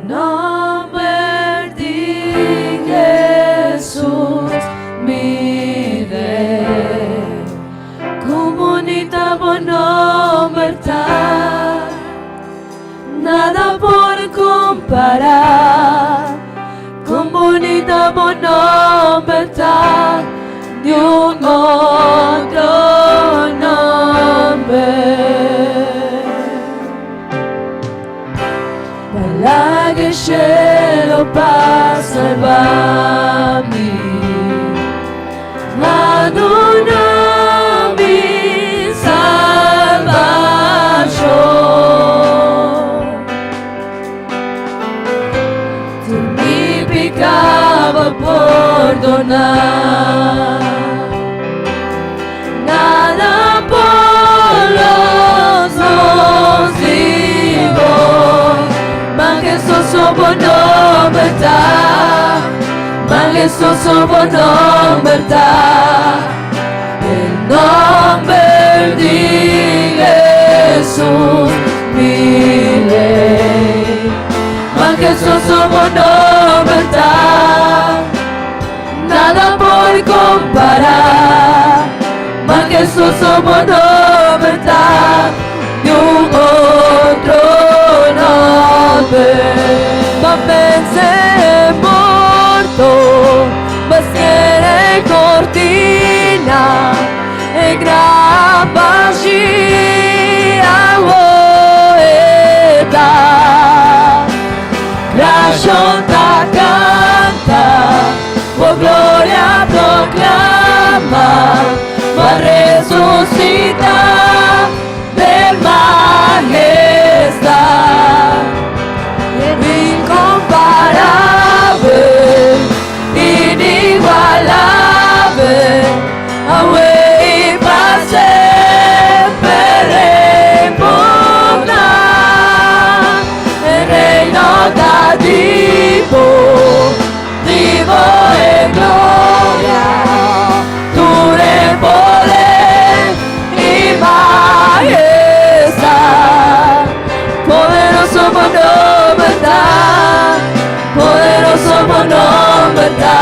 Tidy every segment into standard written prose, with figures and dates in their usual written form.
Nomber di Jesus, mi Rey. Con bunita bo nomber ta, nada por compara. Con bunita bo nomber ta, ni un otro nomber. B'a laga shelo pa salba mi. B'a duna mi salbashon. Tur mi piká b'a pordoná. Nada por los nos di bo, Majestuoso bo nomber ta, Majestuoso bo nomber ta, E nomber di Jesus, mi Rey. Majestuoso bo nomber ta. Nada por compara, Majestuoso bo nomber ta, ni un otro nomber. B'a vense morto, b'a siera e cortina, e graf bashí awor e ta. Creashon ta kanta, bo gloria proklama, B'a resusitá den mahestat. Inkomparabel, inigualabel, awe i pa semper Rei bo ta. E reino ta di bo, di bo e gloria, tur e poder i mahestat. Poderoso bo nomber ta, poderoso bo nomber ta,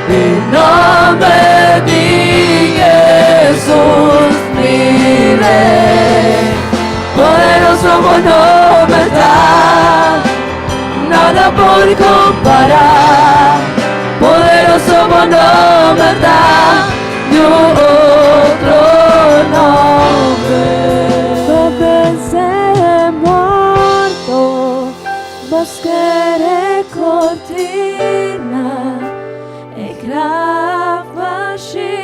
e nomber di Jesus mi Rey. Poderoso bo nomber ta, nada por compara. Poderoso bo nomber ta, ni un otro nomber. B'a vense morto, b'a sker e cortina, e graf bashí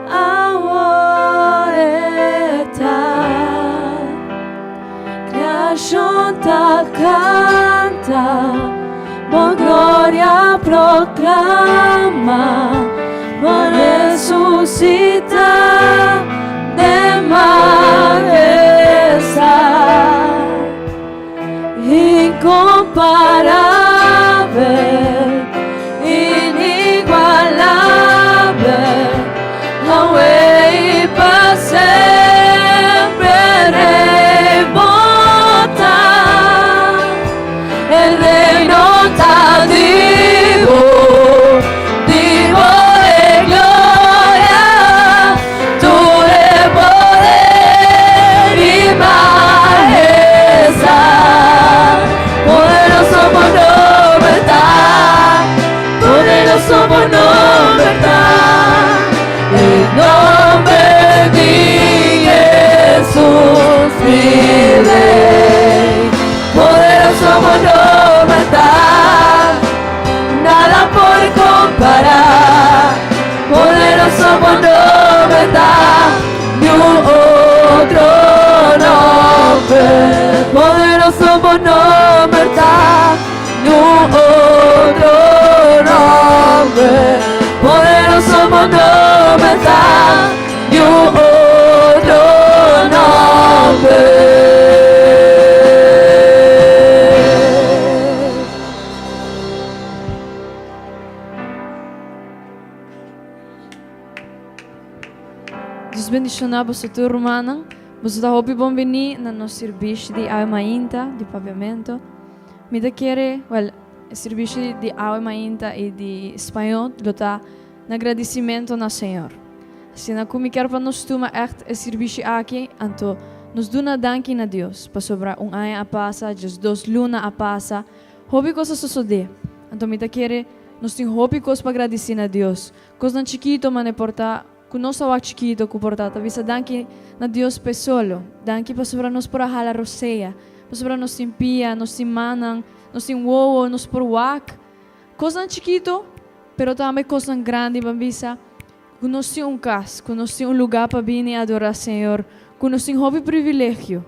awor e ta. Creashon ta kanta, bo gloria proklama, B'a resusitá den mahestat. Inkomparabel, inigualabel, awe i pa semper Rei bo ta. E reino ta di bo, di bo e gloria, tur e poder i mahestat. Poderoso bo nomber ta, poderoso bo nomber ta, e nomber di Jesus mi Rey. Poderoso bo nomber ta, nada por compara. Poderoso bo nomber ta, ni un otro nomber. Poderoso bo nomber ta, ni un otro nomber. Poderoso bo nomber ta, ni un otro nomber. Dios bendiciona boso tur rumannan. Boso ta hopi bon bini na nos servicio di awe mainta di Papiamento. Mi ta kere, wèl, e sirbishi di awe mainta i di spañó lo ta na gradisimentu na Señor. Asina ku mi kier pa nos tuma ègt e sirbishi aki, anto nos duna danki na Dios, pasobra un aña a pasa, 12 luna a pasa, hopi kos a sosodé. Anto mi ta kere nos tin hopi kos pa gradisí na Dios. Kosnan chikito mane por ta ku nos ta wak chikito ku por ta ta bisa danki na Dios p'e solo. Danki pasobra nos por a hala rosea, pasobra nos tin pia, nos tin mannan, nos tin wowo, nos por wak. Kosnan chikito, pero tambe kosnan grandi ban bisa ku nos tin un kas, ku nos tin un lugá pa bini adorá Señor, ku nos tin hopi privilegio.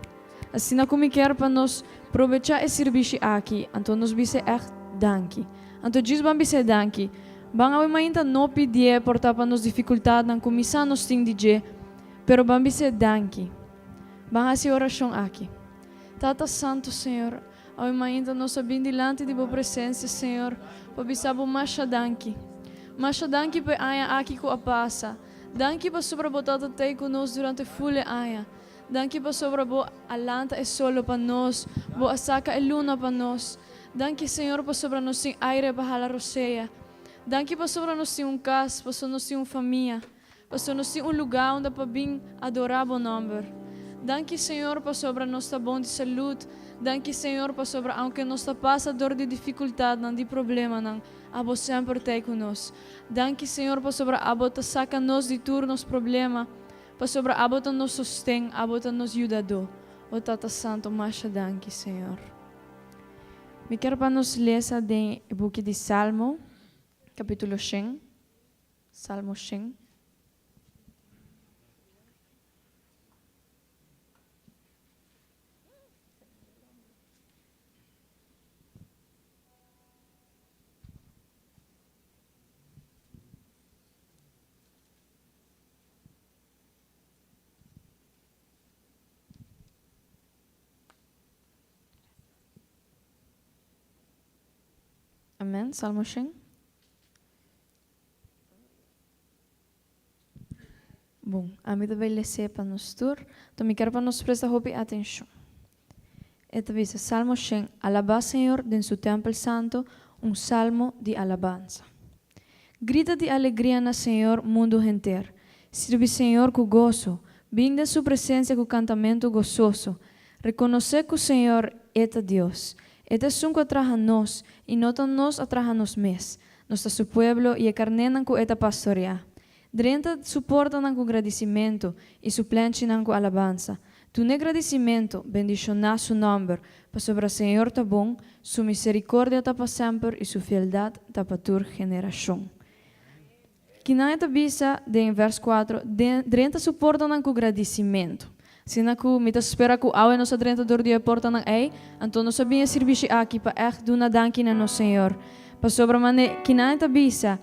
Asina ku mi kier pa nos probechá e sirbishi aki, anto nos bis'é ègt danki. Anto djis ban bis'é danki. Ban awe mainta no pidié por tapa nos difikultatnan ku mi sa nos tin di dje, pero ban bis'é danki. Ban hasi e orashon aki. Tata Santu Señor, awe mainta nos a bin dilanti di Bo presensia, Señor, pa bisa Bo masha danki. Masha danki pa e aña aki ku a pasa. Danki pasobra Bo tata t'ei ku nos durante ful e aña. Danki pasobra Bo a lanta e solo pa nos, Bo a saka e luna pa nos. Danki Señor pasobra nos tin aire pa hala rosea. Danki pasobra nos tin un kas, paso nos tin un famia, paso nos tin un lugá unda pa bin adorá Bo nòmber. Danki Señor pasobra nos ta bon di salud. Danki Señor pasobra aunke nos ta pasa dor di difikultatnan, di problemanan, Abo semper t'ei ku nos. Danki Señor pasobra Abo ta saka nos di tur nos problema. Pasobra Abo ta nos sosten, Abo ta nos yudadó. O Tata Santo, masha danki, Señor. Mi kier pa nos lesa den e buki di Salmo, capítulo shen, Salmo shen. Amen. Salmo shen. Bon, ami ta bai les'é pa nos tur, anto mi kier pa nos presta hopi atenshon. E ta bisa, Salmo shen, Alabá Señor den su tèmpel santu, un salmo di alabansa. Grita di alegria na Señor, mundu henter. Sirbi Señor ku goso, bin den su presensia ku kantamentu gososo. Rekonosé ku Señor, E ta Dios. E ta esun ku a traha nos, i no ta nos a traha nos mes. Nos ta su pueblo i e karnénan ku E ta pastoreá. Drenta su portanan ku gradisimentu i su plenchinan ku alabansa. Dun'é gradisimentu, bendishoná su nòmber, pasobra Señor ta bon, su miserikordia ta pa semper i su fieldat ta pa tur generashon. Kinan e ta bisa den vèrs kuatro, Drenta su portanan ku gradisimentu. Asina ku mi ta spera ku awe nos a drenta dor di e portanan ei, anto nos a bin e sirbishi aki pa ègt duna danki na nos Señor. Pasobra manera kinan e ta bisa,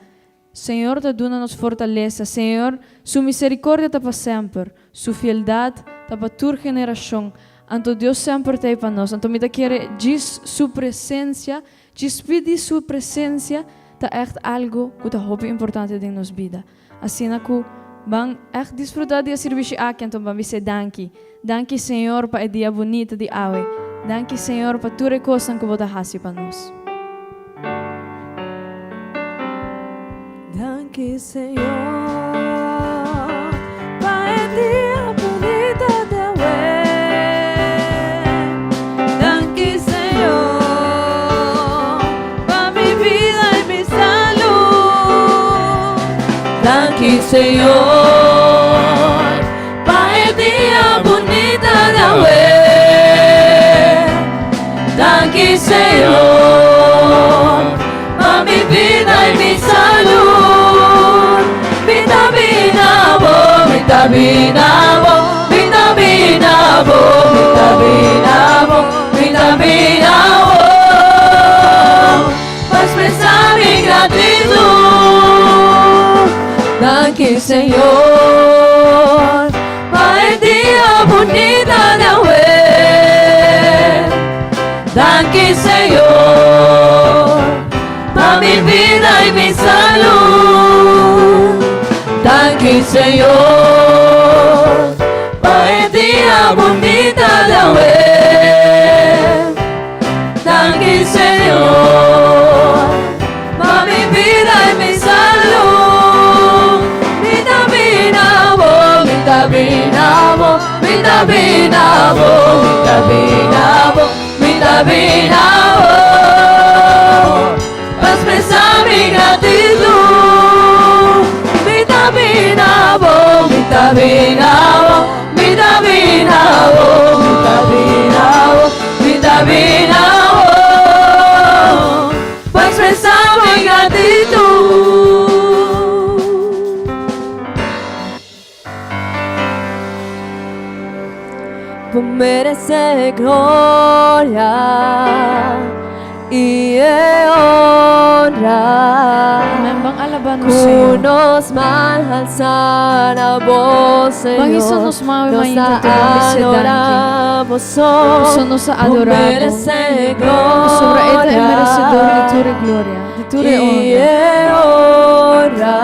Señor ta duna nos fortalesa. Señor, su misericordia ta pa semper, su fieldad ta pa tur generacion. Anto Dios semper ta ei pa nos. Anto mi ta kere djis su presencia, djis pidi su presencia ta echt algo cu ta hopi importante den nos bida. Asina cu ban echt disfruta di e sirbishi aki, anto ban bis'é danki. Danki Señor pa e dia bunita di awe. Danki Señor pa tur e kosnan ku bo ta hasi pa nos. Danki Señor pa e dia bunita di awe. Danki Señor pa mi bida i mi salud. Danki Señor. Pa e dia bunita di awe. Danki Señor pa mi bida i mi salud. Mi ta bina bo, mi ta bina bo, mi ta bina bo, mi ta bina bo, mi ta bina bo. Pa expresa mi gratitud. Danki Señor pa e dia bunita di awe. Danki Señor pa mi bida i mi salud. Danki Señor pa e dia bunita di awe. Danki Señor. ta bin na bo, mi ta bin na bo, mi ta bin na bo, pa ekspresá mi gratitut. Mi ta bin na bo, mi ta bin na bo, mi ta bin na bo, mi ta bin na bo, mi ta bin na bo, pa ekspresá mi gratitut. Bo meresé gloria i e honra. Amen. Ban alabá nos Ku Señor. nos man halsá na bo, Señor. Ban hisa nos man Nos mainta ta te ban bis'é danki. adorá bo so. Pasobra nos ta Bo adorá bo. meresé Pasobra e ta e gloria meresedor di tur e gloria, di tur e i honra. e honra.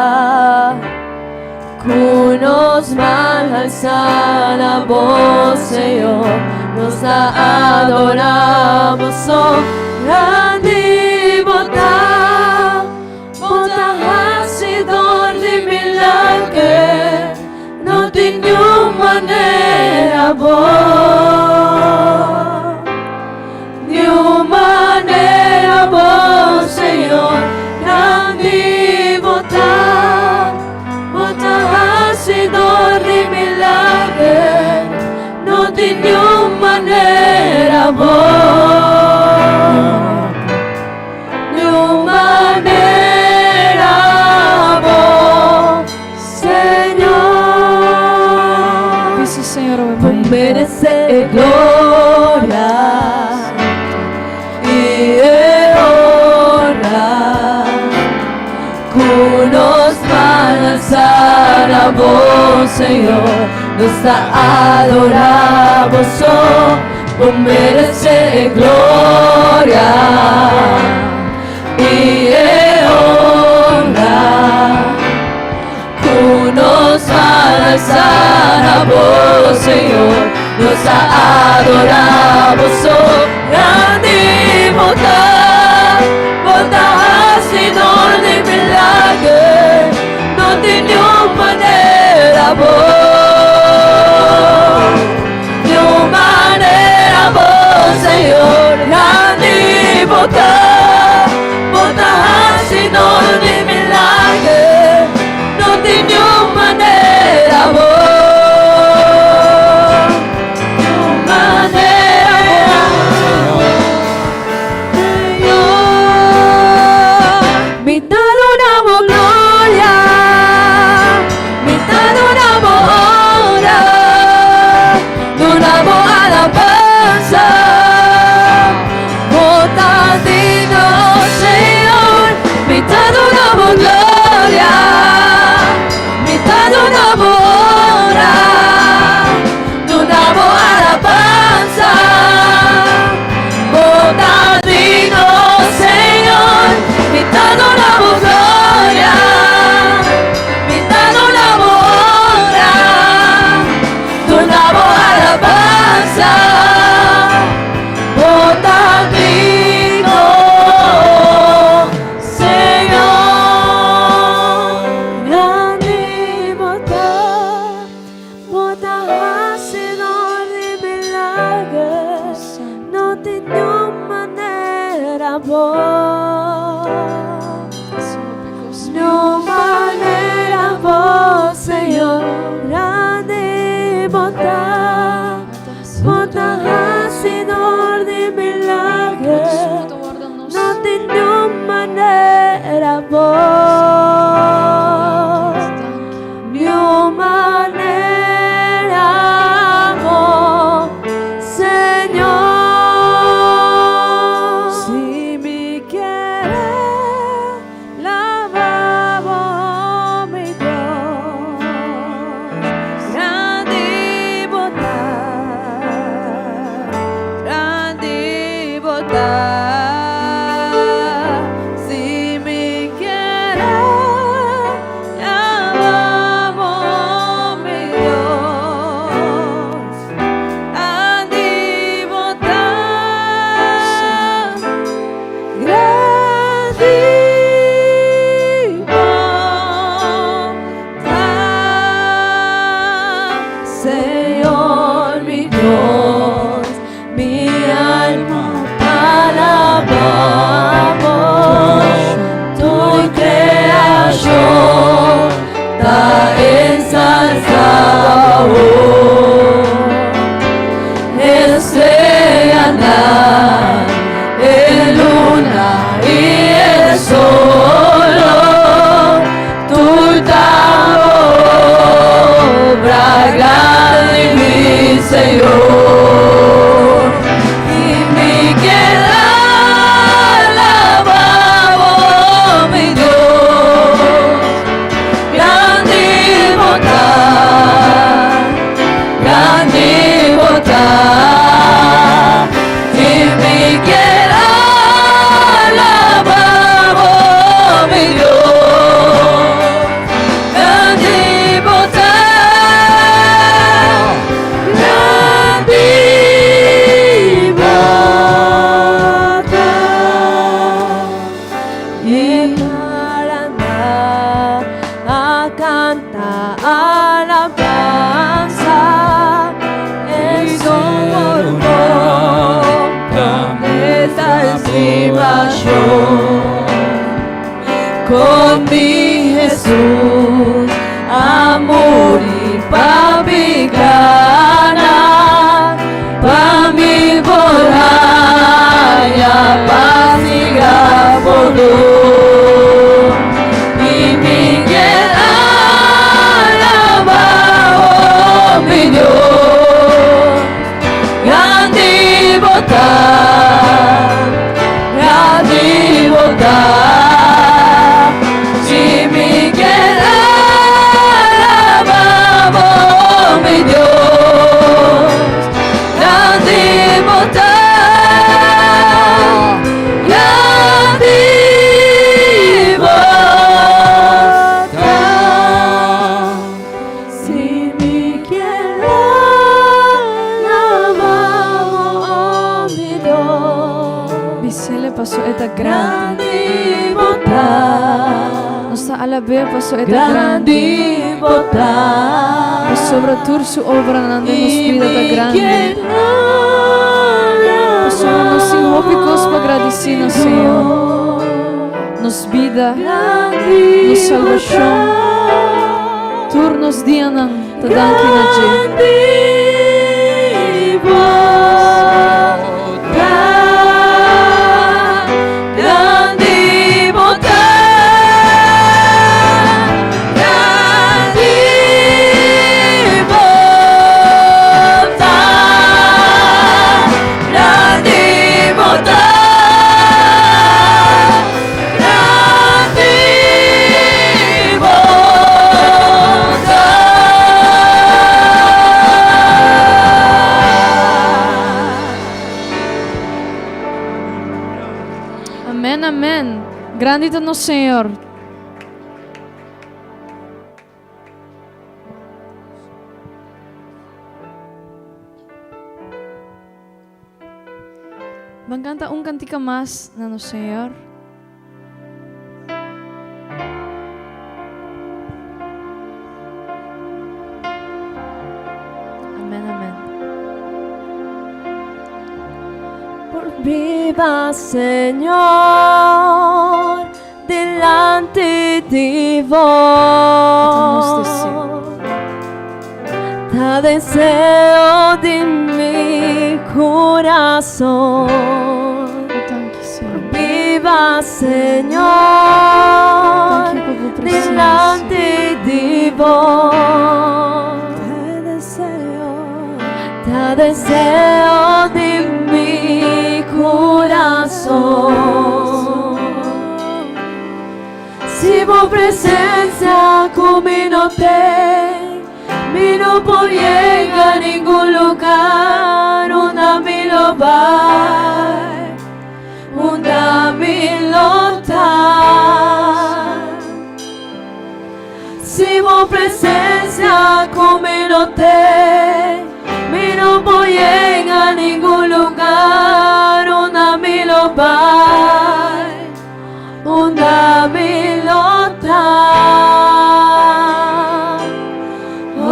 Ku nos man halsá na bo, Señor, nos ta adorá bo so. Grandi bo ta, bo ta hasidor di milager, no tin niun manera bo. Niun manera bo, Señor, grandi bo ta, bo ta hasidor di milager, no tin niun manera bo. Niun manera bo, Señor. Bisa Señor awe Bo mainta. meresé gloria i e honra. Ku nos man halsá na bo, Señor, nos ta adorá bo so. Bo meresé gloria i e honra. Ku nos man halsá na bo, Señor, nos ta adorá bo so. Grandi bo ta, bo ta hasidor di milager, no tin niun manera bo. Niun manera bo, Señor, grandi bo ta, bo ta hasidor di milager, no tin niun manera bo. Niun manera bo, Señor. Mi ta duna bo gloria, mi ta duna bo honra, duna bo alabansa. Bo ta digno, Señor, mi ta duna bo gloria, mi ta duna bo honra, duna bo alabansa. Bo ta digno, Señor, mi ta duna bo gloria, mi ta duna bo honra, duna bo alabansa. Bo ta digno, Señor. Grandi bo ta, bo ta hasidor di milager, no tin niun manera bo. Niun manera bo, Señor, grandi bo ta, bo ta hasidor di milager, no tin niun manera bo. Niun manera bo, Señor. Si mi ke. I e solo, tur ta obra grandi, mi Señor. I mi kier alabá bo, mi Dios. Grandi bo ta, grandi bo ta. I mi kier alabá bo, mi Dios. Grandi bo ta, grandi bo ta. I paranan a kanta alabansa Esun ta estimashon Kon mi Jesus a muri pa pikánan, pa mi por haña pas i gran pordon. I mi kier alabá, oh mi Dios, grandi bo ta, grandi bo ta. Si mi kier alabá, oh mi Dios, grandi bo ta, grandi bo ta. Si mi kier alabá bo, oh mi Dios. Bis'é paso e ta grandi. Grandi bo ta. Nos ta alab'é paso e ta grandi. Grandi bo ta. Pasobra tur su obranan den nos bida ta grandi. Pasobra nos tin hopi kos pa gradisí na Señor. Nos bida, nos salbashon, tur nos dianan ta danki na dje. Grandi bo ta. Grandi bo ta. Grandi bo ta. Grandi bo ta. Grandi bo ta. Amèn, amèn. Grandi ta nos Señor. Ban kanta un kantika mas na nos Señor. Amèn, amèn. Por biba, Señor, dilanti di Ta nos deseo. Ta deseo di mi kurason. Danki, Señor. Biba, Señor, Danki pa bo presensia. dilanti di bo. Ta deseo, ta deseo di mi kurason. Si bo presensia ku mi no t'ei, mi no por yega ningun lugá, unda mi lo bai, unda mi lo ta. Si bo presensia ku mi no t'ei, mi no por yega ningun lugá, unda mi lo bai, unda mi lo ta. Oh,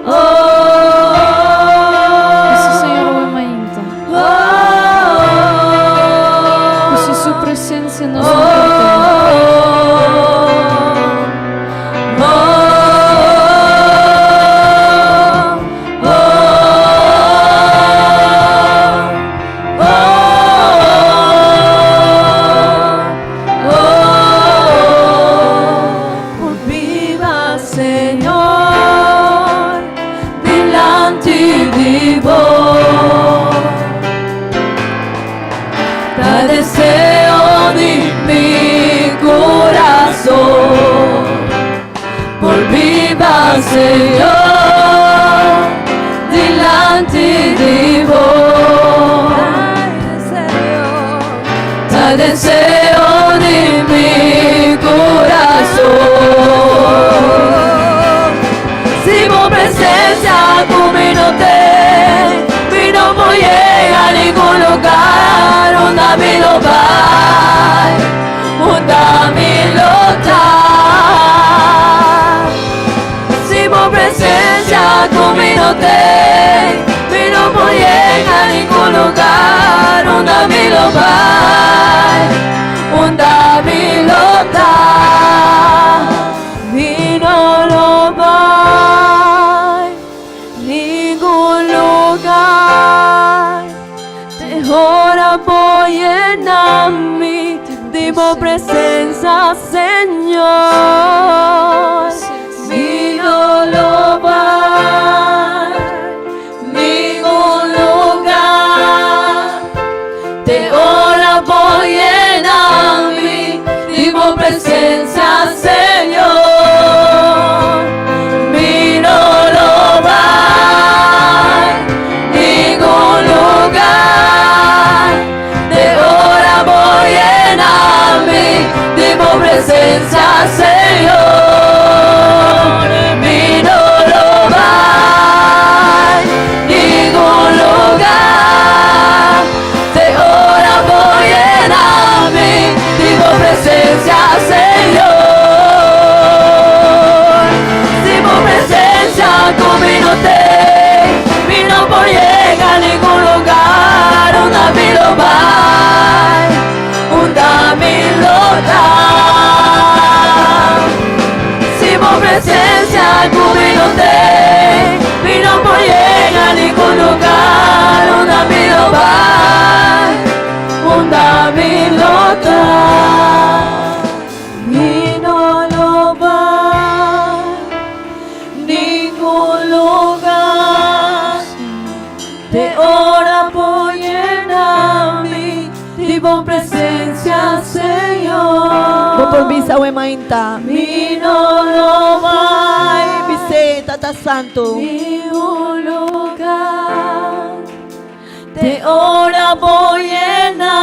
oh, Bisa Señor awe mainta. Oh, Ku sin su presensia nos no por ta. Oh. Señor, dilanti di bo. Ta deseo di mi kurason. Si bo presensia ku mi no t'ei, mi no por yega ningun lugá. Unda mi lo bai, unda mi lo ta. Si bo presensia ku mi no t'ei, mi no por yega ningun lugá. Unda mi lo bai, unda mi lo ta. Mi no lo bai ningun lugá. Te ora bo yena mi di bo presensia, Señor. Mi no lo bai ningun lugá. Te ora bo yena mi di bo presensia, Señor. Mi no lo bai ningun lugá. Te ora bo yena mi di bo presensia, Señor. Mi no lo bai ningun lugá. Te ora bo yena mi di bo presensia, Señor. Si bo presensia ku mi no t'ei, mi no por yega ningun lugá. Unda mi lo bai, unda mi lo ta. Si bo presensia ku mi no t'ei, mi no por yega ningun lugá. Unda mi lo bai, unda mi lo ta. Mi no lo bai ningun lugá. Te ora bo yena mi di bo presensia, Señor. Bo por bisa awe mainta. Mi no lo bai Bis'é, Tata Santu. Ningun lugá. Te ora bo yena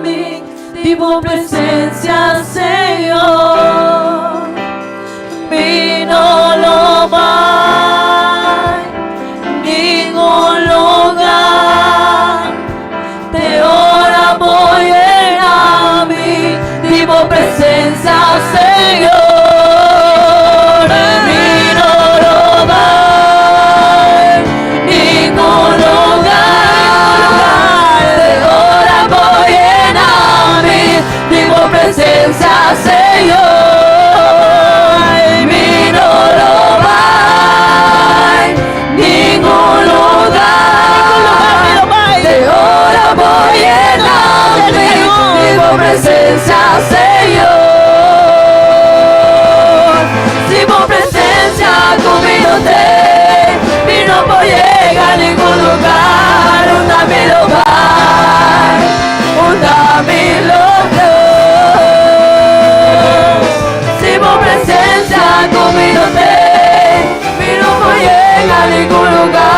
mi di bo presensia, Señor. Mi no lo bai ningun lugá. Te ora bo yena mi di bo presensia, Señor. Mi no lo bai ningun lugá. Te ora bo yena mi di bo presensia, Señor. Mi no lo bai ningun lugá. Te ora bo yena mi di bo presensia, Señor. Si bo presensia ku mi no t'ei, mi no por yega ningun lugá. Unda mi lo bai, unda mi lo ta. Si bo presensia ku mi no t'ei, mi no por yega ningun lugá.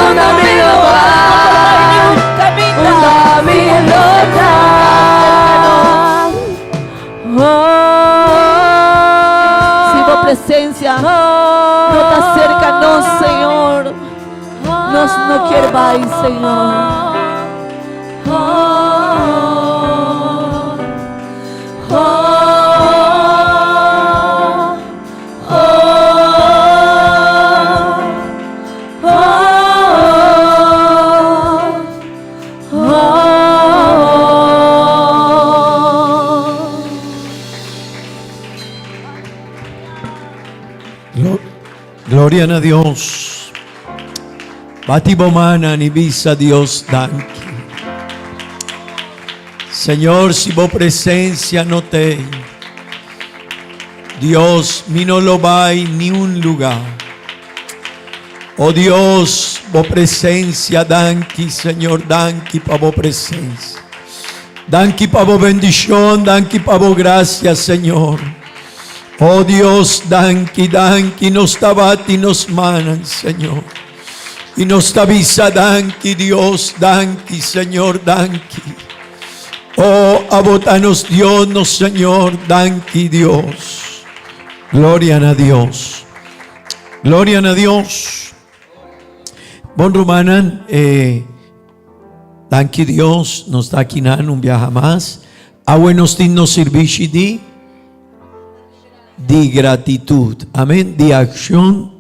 Unda mi lo bai, unda mi lo ta. Si bo presensia no ta serka nos, Señor, nos no ke bai, Señor. Gloria na Dios. Bati bo man i bisa Dios danki. Señor, si bo presensia no t'ei, Dios, mi no lo bai ningun lugá. Oh Dios, bo presensia, danki, Señor, danki pa bo presensia. Danki pa bo bendishon, danki pa bo grasia, Señor. Oh Dios, danki, danki, nos ta bati nos mannan, Señor. I nos ta bisa danki, Dios, danki, Señor, danki. Oh, abo ta nos Dios, nos Señor, danki, Dios. Gloria na Dios. Gloria na Dios. Bon rumannan, eh, danki Dios, nos ta aki nan un biaha mas. Awe nos tin nos sirbishi di di gratitud. Amen. Di accion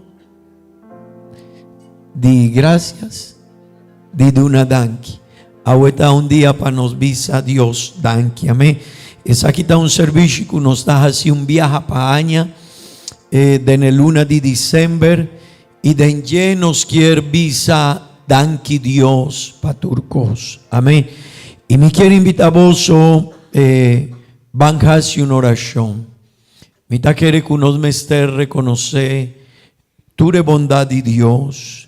di gracias, di duna danki. Awe ta un dia pa nos bisa Dios danki. Amen. Esaki ta un servicio ku nos ta hasi un biaha pa aña eh, den e luna di december i den dje nos kier bisa danki Dios pa tur kos. Amen. I mi kier invita boso eh, ban hasi un orashon. Mi ta kere ku nos mester rekonosé tur e bondat di Dios,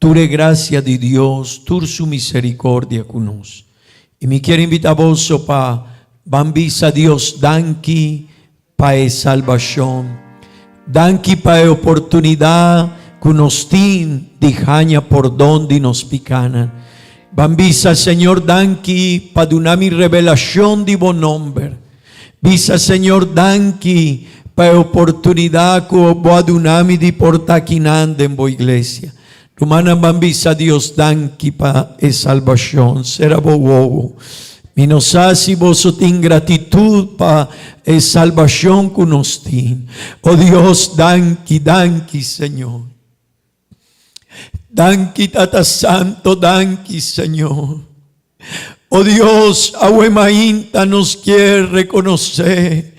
tur e grasia di Dios, tur su miserikordia ku nos. I mi kier invita boso pa ban bisa Dios danki pa e salbashon. Danki pa e oportunidat ku nos tin di haña pordon di nos pikanan. Ban bisa Señor danki pa duna mi revelashon di bo nomber. Bisa Señor danki pa e oportunidat ku bo a duna mi di por ta akinan den bo iglesia. Rumannan ban bisa Dios danki pa e salbashon. Sera bo wowo. Mi no sa si boso tin gratitut pa e salbashon ku nos tin. O Dios danki, danki Señor. Danki Tata Santo, danki Señor. O Dios, awe mainta nos kier reconoce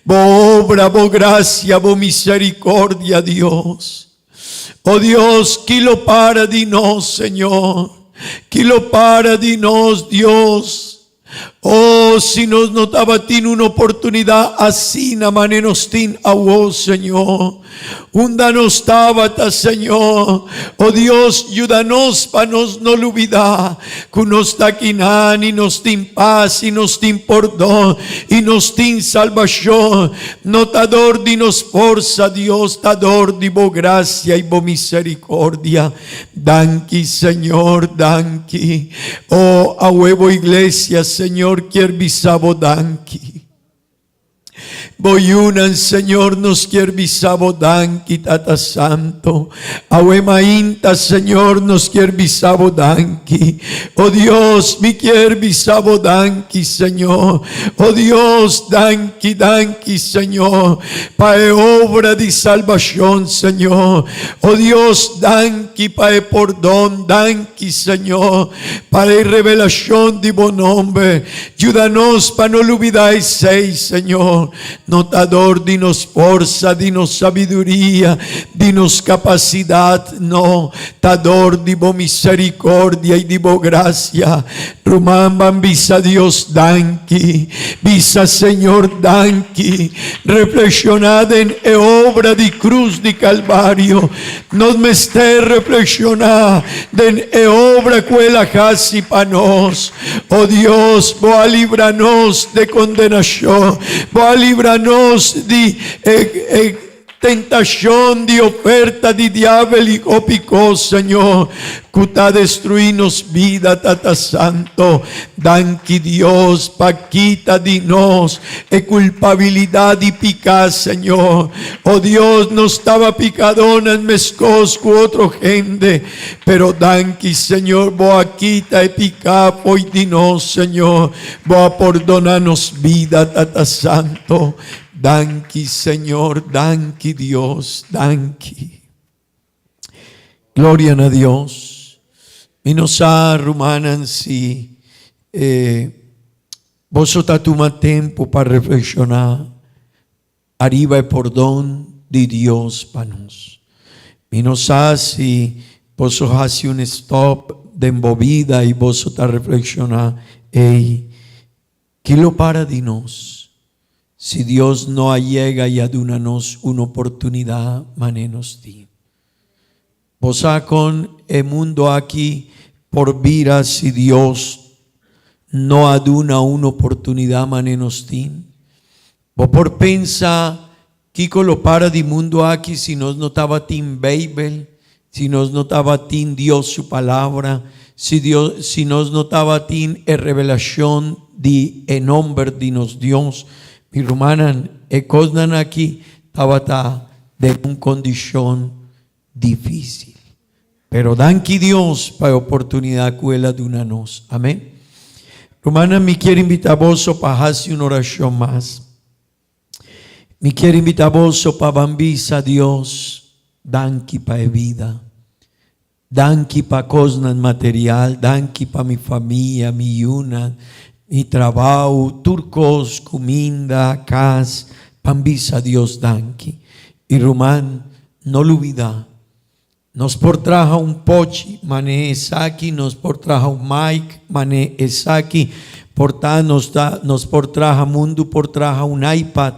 bo obra, bo gracia, bo misericordia, Dios. O Dios, ki lo para di nos, Señor? Ki lo para di nos, Dios? Oh, si nos no tabatin un oportunidad asina mane nos tin awo, Señor. Unda nos tabata, Señor. Oh Dios, yuda nos pa nos no lubida cu nos ta akinan y nos tin paz y nos tin pordon y nos tin salbacion. No ta dor di nos forsa, Dios, ta dor di bo gracia y bo misericordia. Danki Señor, danki. Oh, awe bo iglesia, Señor, kier bisa bo danki. Bo yunan, Señor, nos kier bisa bo danki, Tata Santo. Awe mainta, Señor, nos kier bisa bo danki. Oh Dios, mi kier bisa bo danki, Señor. Oh Dios, danki, danki, Señor, pa e obra di salbacion, Señor. Oh Dios, danki pa e pordon, danki, Señor, pa e revelacion di bo nomber. Yuda nos pa no lubida esey, Señor. No ta dor di nos forsa, di nos sabiduria, di nos capacidad, no, ta dor di bo misericordia y di bo gracia. Ruman, ban bisa Dios danki. Bisa Señor danki. Reflexiona den e obra di cruz di Calvario. Nos mester reflexiona den e obra cu El a haci pa nos. O Dios, Bo a libra nos de condenacion. Bo a libra nos di e, e Tentashon di oferta di diabel i hopi kos, Señor, ku ta destruí nos bida, Tata Santo. Danki Dios pa kita di nos e kulpabilidat di piká, Señor. O Dios, nos taba pikadónan meskos ku otro hende, pero danki, Señor, Bo a kita e piká fo'i di nos, Señor. Bo a pordoná nos bida, Tata Santo. Danki Señor, danki Dios, danki. Gloria na Dios. Mi no sa rumannan si eh, boso ta tuma tempo pa reflexiona ariba e pordon di Dios pa nos. Mi no sa si boso haci un stop den bo vida y boso ta reflexiona, ey, Ki lo para di nos si Dios no a yega i a duna nos un oportunidat manera nos tin? Bo sa kon e mundo aki por bira si Dios no a duna un oportunidat manera nos tin? Bo por pensa. Kiko lo para di mundu aki si nos no tabatin Beibel, si nos no tabatin Dios su Palabra, si Dios, si nos no tabatin e revelashon di e nomber di nos Dios? Mi rumannan, e kosnan aki tabata den un kondishon difísil. Pero danki Dios pa e oportunidat ku El a duna nos. Amén. Rumannan, mi kier invitá boso pa hasi un orashon mas. Mi kier invitá boso pa ban bisa Dios danki pa e bida. Danki pa kosnan material, danki pa mi famia, mi yunan, mi trabou, tur kos, kuminda, kas, ban bisa Dios danki. I ruman, no lubidá, Nos por traha un pochi man'é esaki, nos por traha un mic man'é esaki, por ta nos ta nos por traha mundu por traha un iPad,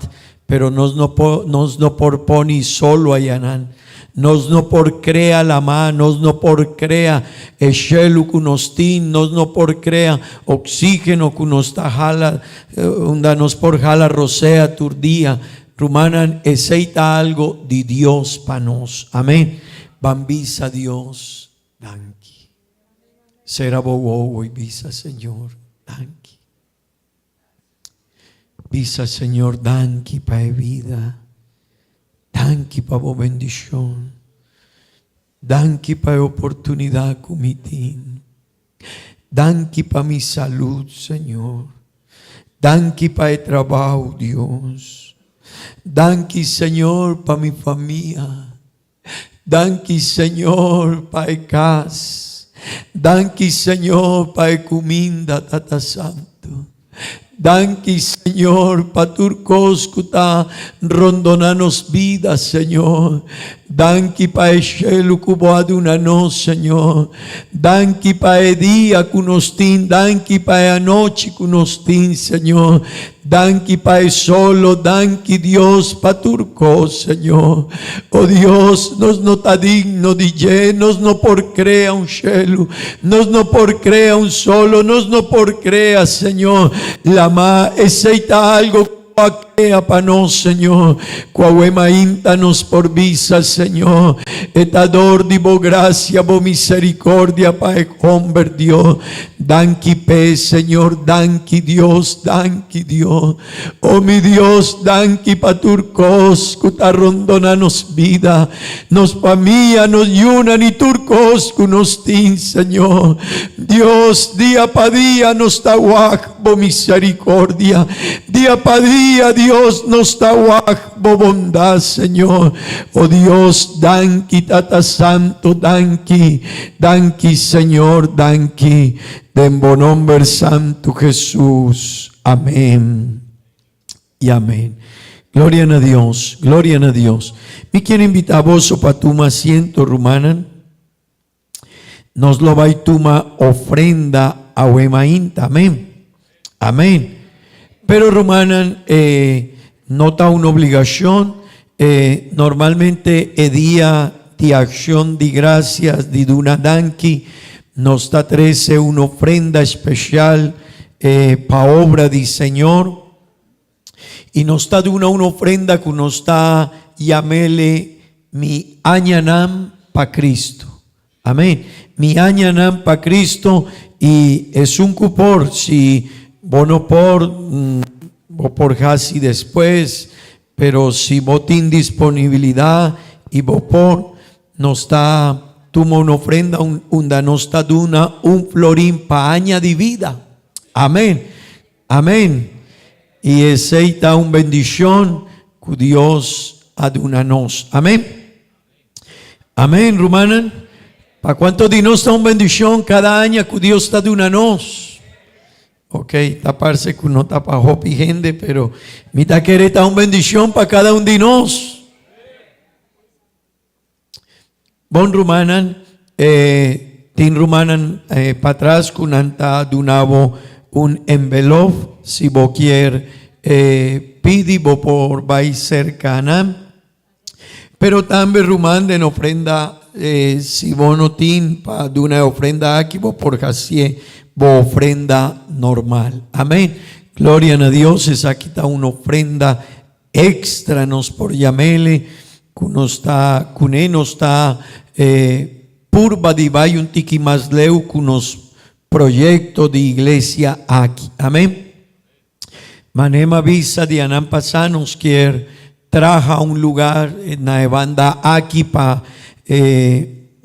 pero nos no por nos no por poni solo ayanan. Nos no por crea lamá, nos no por crea e shelu cu nos tin, nos no por crea oxígeno cu nos ta hala, unda nos por hala rosea tur dia. Rumannan, esei ta algo di Dios pa nos. Amen. Ban bisa Dios danki. Sera bo wowo i bisa Señor danki. Bisa Señor danki pa e bida. Danki pa bo bendishon. Danki pa e oportunidat ku mi tin. Danki pa mi salud, Señor. Danki pa e trabao, Dios. Danki, Señor, pa mi famia. Danki, Señor, pa e cas. Danki, Señor, pa e cuminda, Tata Santo. Danki Señor pa tur kos ku ta rondona nos bida Señor. Danki pa e shelu ku bo a duna nos Señor. Danki pa e dia ku nos tin, danki pa e anochi ku nos tin Señor. Danki pa e solo, danki Dios pa tur kos Señor. O Dios, nos no ta digno di dje, nos no por krea un shelu, nos no por krea un solo, nos no por krea, Señor, lamá. Esei ta algo ku Bo a krea pa nos, Señor, ku awe mainta nos por bisa, Señor, e ta dor di Bo grasia, Bo misericordia pa e homber, Dios. Danki p'e, Señor, danki Dios, danki Dios. O mi Dios, danki pa tur kos ku ta rondona nos bida, nos famia, nos yunan i tur kos ku nos tin, Señor. Dios, dia pa dia nos ta wak bo misericordia. Dia pa dia, Dios, nos ta wak bo bondad, Señor. O Dios, danki, Tata Santo, danki, danki, Señor, danki. Den bo nomber santo, Jesus. Amén y amén. Gloria na Dios, gloria na Dios. Mi kier invita boso pa tuma asiento, rumannan. Nos lo bai tuma ofrenda awe mainta. Amén. Amén. Pero rumannan, eh, no ta un obligacion. Eh, normalmente e dia di accion di gracias, di duna danki, nos ta trece un ofrenda especial eh, pa obra di Señor. Y nos ta duna un ofrenda cu nos ta yamele mi añanan pa Cristo. Amén. Mi añanan pa Cristo y esun cu por, si bo no por, bo por haci despues, pero si bo tin disponibilidad y bo por, nos ta tuma un ofrenda unda nos ta duna un florin pa aña di vida. Amén. Amén. Y esey ta un bendicion cu Dios a duna nos. Amén. Amén, rumannan. Pa cuanto di nos ta un bendicion cada aña cu Dios ta duna nos? Ok, ta parce cu no ta pa hopi hende, pero mi ta kere ta un bendicion pa cada un di nos. Bon rumannan, eh, tin rumannan eh, patras cu nan ta duna bo un envelop, si bo kier eh, pidi bo por bay cerca nan. Pero tambe ruman den ofrenda si bo no tin pa duna e ofrenda aki bo por hacié bo ofrenda normal. Amén. Gloria na Dios esaki ta un ofrenda. extra nos por yam'ele ku nos ta kuné nos ta purba di bai un tiki mas leu ku nos proyekto di iglesia aki. Amen. Manera mi a bisa dianan pasá nos kier traha un lugar na e banda aki pa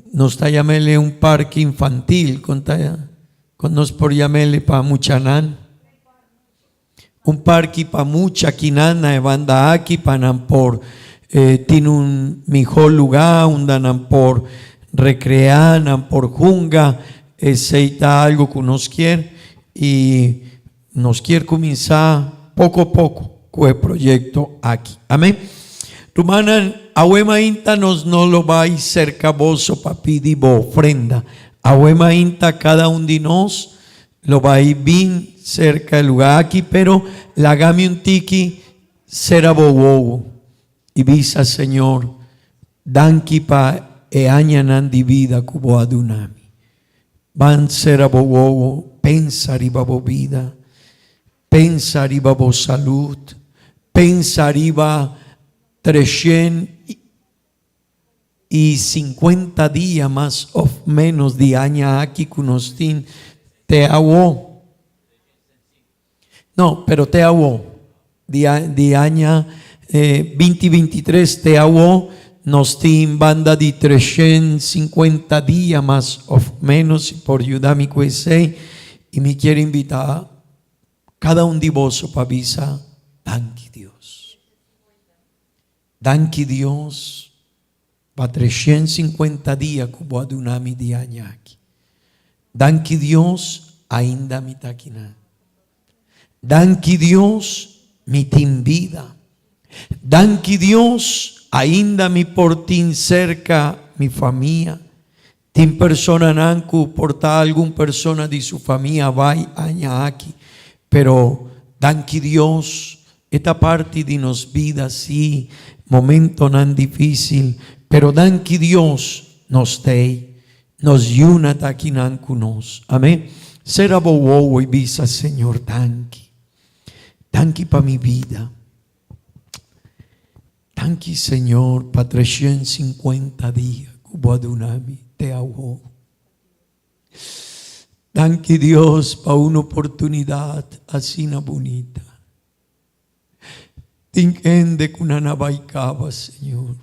nos ta yam'ele un parke infantil kon ta kon nos por yam'ele pa muchanan? Un parke pa mucha kinan na e banda aki pa nan por tin un mihó lugá unda nan por rekreá, nan por hunga. Esei ta algu ku nos kier i Nos kier cuminsa poco poco cu e proyecto aki. Amen. Rumannan, awe mainta nos no lo bay cerca boso pa pidi bo ofrenda. Awe mainta cada un di nos lo bay bin cerca e lugar aki, pero laga mi un tiki cera bo wowo y bisa, Señor, danki pa e añanan di bida cu bo a duna mi. Ban sera bo wowo, pensa riba bo bida, pensa riba bo salud, pensa riba treshen i sinkuenta dia mas of menos di aña aki ku nos tin te awo. No, pero te awo. Di di aña binti 23 te awo nos tin banda di 350 dia mas of menos, si por yuda mi ku esei. I mi kier invita kada un di boso pa bisa danki Dios. Danki Dios pa 350 dia ku bo a duna mi di aña aki. Danki Dios ainda mi ta akinan. Danki Dios mi tin bida. Danki Dios ainda mi por tin serka mi famia. Tin personanan ku por ta algun persona di su famia bai aña aki, pero danki Dios e ta parti di nos bida, sí, momentonan difícil, pero danki Dios nos t'ei, nos yuna ta akinan ku nos. Amén. Sera bo wowo i bisa, Señor, danki. Danki pa mi bida. Danki Señor pa 350 dia ku bo a duna mi te awo. Danki Dios pa un oportunidat asina bunita. Tin hende ku nan a bai kaba Señor.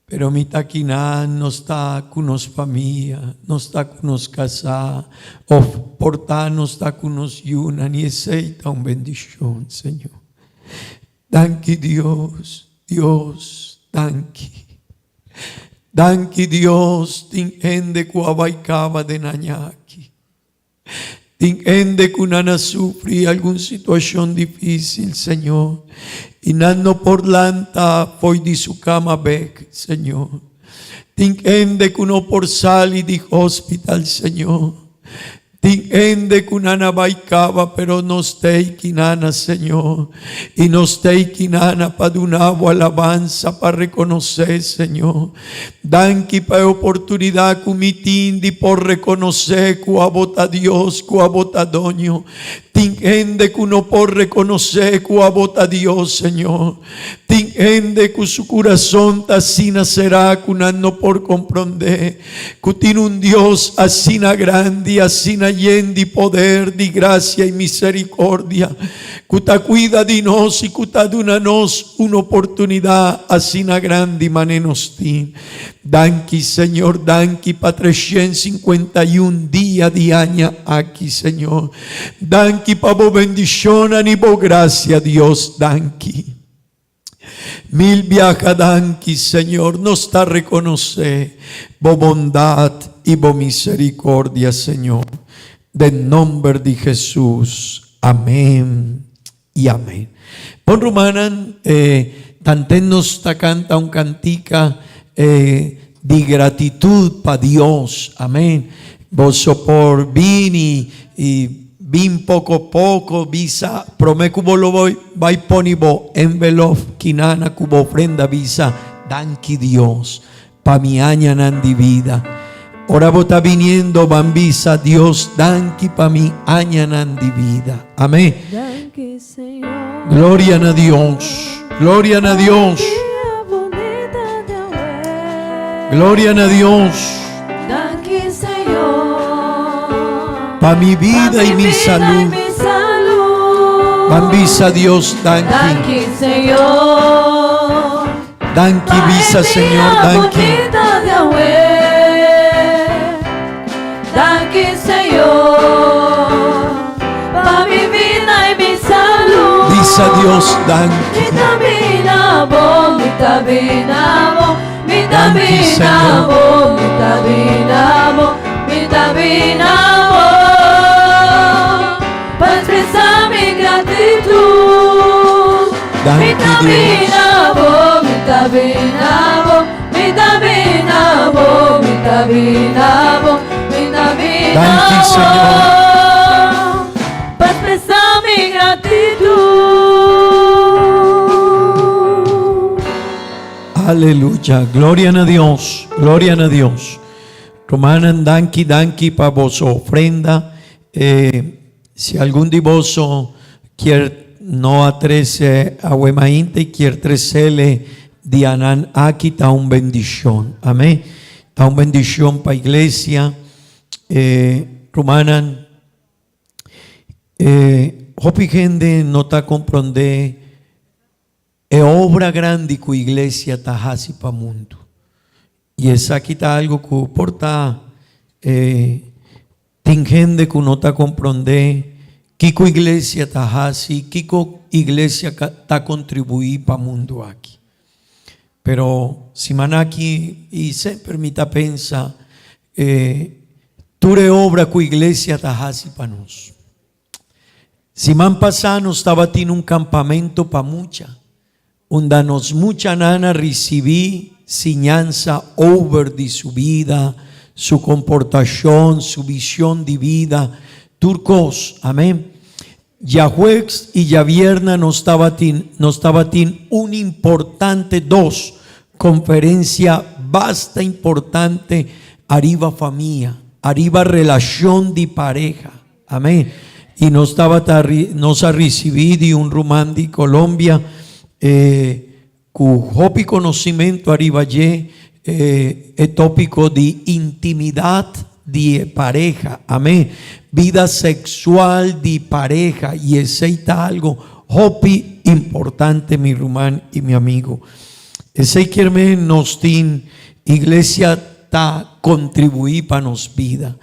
Pero mi ta kinan, nos ta ku nos famia, nos ta ku nos kasá, òf por ta nos ta ku nos yunan i esei ta un bendishon Señor. Danki Dios, Dios, danki. Danki Dios, tin hende ku a bai kaba den aña aki. Tin hende ku nan a sufri algun situashon difísil, Señor, i nan no por lanta fo'i di su kama bek, Señor. Tin hende ku no por sali di hospital, Señor. Tin hende ku nan a bai kaba pero nos t'ei kinana, Señor. I nos t'ei kinana pa duna bo alabansa, pa rekonosé, Señor. Danki pa e oportunidat ku mi tin di por rekonosé ku abo ta Dios, ku abo ta Doño. Tin hende ku no por rekonosé ku abo ta Dios, Señor. Tin hende ku su kurason ta asina será ku nan no por komprondé ku tin un Dios asina grandi, asina yen di poder, di grasia i miserikordia, ku ta kuida di nos i ku ta duna nos un oportunidat asina grandi manera nos tin. Danki, Señor, danki pa 351 dia di aña aki, Señor. Danki pa bo bendishonnan i bo grasia, Dios, danki. Mil biaha danki, Señor. Nos ta rekonosé bo bondat i bo miserikordia, Señor. Den nomber di Hesus. Amén i amén. Bon rumannan, tanten nos ta kanta un kantika di gratitut pa Dios. Amén. Boso por bini i bin poko poko bisa prome ku bo lo bai pone bo envelof kinana ku bo ofrenda bisa danki Dios pa mi añanan di bida. Ora bo ta biniendo ban bisa Dios danki pa mi añanan di bida. Amén. Gloria na Dios. Gloria na Dios. Gloria na Dios. Pa mi bida y mi salud. Ban bisa Dios danki. Danki bisa Señor danki. Danki Señor pa mi bida y mi salud. Bisa Dios danki. Mi ta bina bo, mi ta bina bo, mi ta Danki, bina Señor. bo, mi ta bina bo, mi ta bina bo. Pa expresa mi gratitud. Danki, Mi ta Dios. bina bo, mi ta bina bo, mi ta bina bo, mi ta bina bo, mi ta bina Danki, bo. Señor. Pa expresa mi gratitud. Aleluya. Gloria na Dios. Gloria na Dios. Rumannan danki danki pa boso ofrenda. Eh, si algun di boso kier no a trece awe mainta y kier trecele dianan aki ta un bendicion. Amen. Ta un bendicion pa iglesia. Eh, rumannan, eh, hopi hende no ta comprende e obra grandi cu iglesia ta haci pa mundo. Y esaki ta algo cu por ta tin hende cu no ta comprende kico iglesia ta haci, kico iglesia ta contribui pa mundo aki. Pero siman aki y semper mi ta pensa tur e obra cu iglesia ta haci pa nos. Siman pasa nos tabatin un campamento pa mucha, unda nos muchanan a ricibi siñansa over di su bida, su comportacion, su vision di bida, tur cos. Amen. Djajueves y djavierna nos tabatin, nos tabatin un importante dos conferencia basta importante ariba famia, ariba relacion di pareha. Amén. Y nos tabata nos a ricibi di un ruman di Colombia cu hopi conocimento ariba dje e topico di intimidad di e pareha. Amén. Bida sexual di pareha y esey ta algo hopi importante mi ruman y mi amigo. Esey kier men nos tin iglesia ta contribui pa nos bida.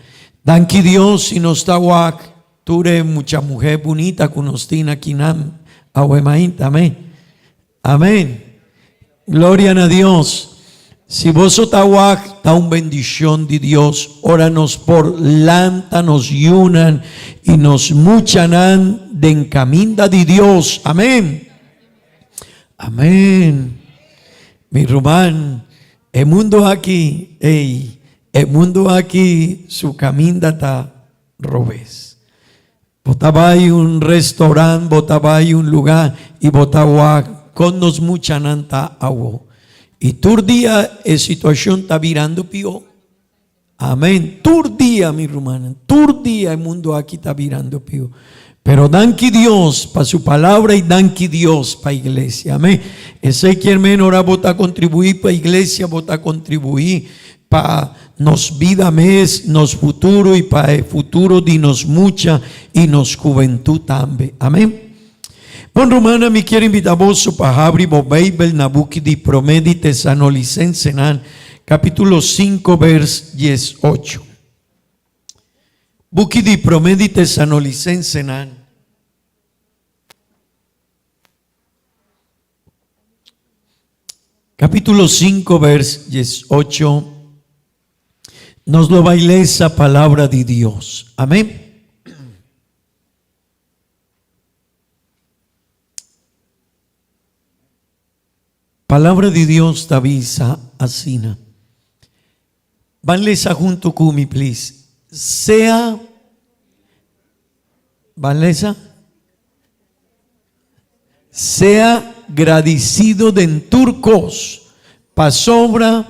Danki Dios si nos ta wak tur e mucha muher bunita ku nos tin akinan awe mainta. Amen. Amen. Gloria na Dios. Si boso ta wak ta un bendicion di Dios ora nos por lanta nos yunan y nos muchanan den caminda di Dios. Amen. Amen. Mi ruman, e mundo aki, ey, E mundu aki su kaminda ta robes. Bo ta bai un restaurant, bo ta bai un lugá i bo ta wak kon nos muchanan ta awo. I tur dia e situashon ta birando pió. Amen. Tur dia, mi rumannan, tur dia e mundu aki ta birando pió. Pero danki Dios pa su palabra i danki Dios pa iglesia. Amén. Esei kier men ora bo ta kontribuí pa iglesia, bo ta kontribuí pa nos bida mes, nos futuro i pa e futuro di nos mucha i nos hubentut tambe. Amén. Bon rumannan, mi kier invita boso pa habri bo Beibel na buki di Promé di Tesanolisensenan, kapítulo sinku, bers diesocho. Buki di Promé di Tesanolisensenan. Capítulo 5, vers 18. Nos lo bai lesa palabra di Dios. Amén. Palabra di Dios ta bisa asina. Ban lesa hunto ku mi please. Sea Ban lesa. Sea gradisido den tur kos, pasobra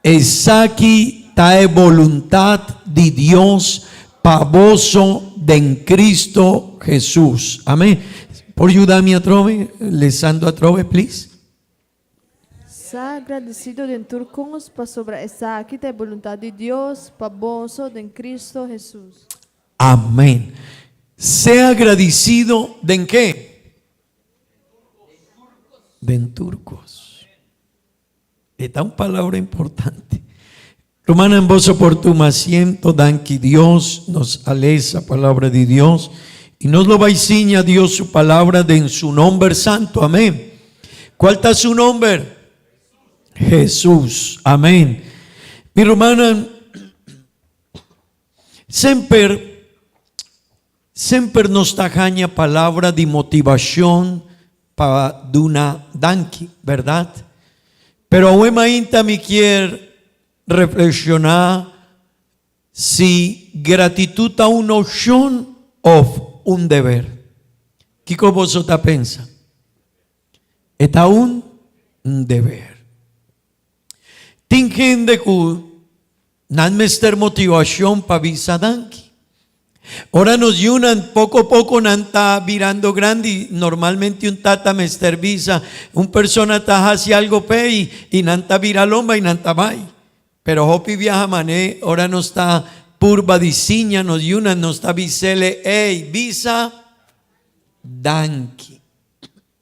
esaki. ta e boluntat di Dios pa boso den Cristo Hesus. Amén. Por yuda mi atrobe, lesando atrobe, please? Sea agradecido den tur cos, pasobra esaki ta e boluntad di Dios pa boso den Cristo Hesus. Amén. Sea agradecido den ke? Den tur cos. E ta un palabra importante. Rumannan, boso por tuma asiento. Danki Dios, nos a lesa palabra di Dios y nos lo bai siña Dios su palabra den su nomber santo. Amén. Cual ta su nomber? Jesús. Amén. Mi rumannan, semper, semper nos ta haña palabra di motivacion pa duna danki, berdad? Pero awe mainta mi kier reflexiona si gratitud ta un opcion of un deber. Kico boso ta pensa? E ta un deber. Tin hende cu nan mester motivacion pa bisa danki. Ora nos yunan poco poco nan ta birando grandi, normalmente un tata mester bisa, un persona ta haci algo p'e y, y nan ta bira lomba y nan ta bay. Pero hopi biaha mané ora nos ta purba di siña nos yunan nos ta bis'ele, ey, bisa danki.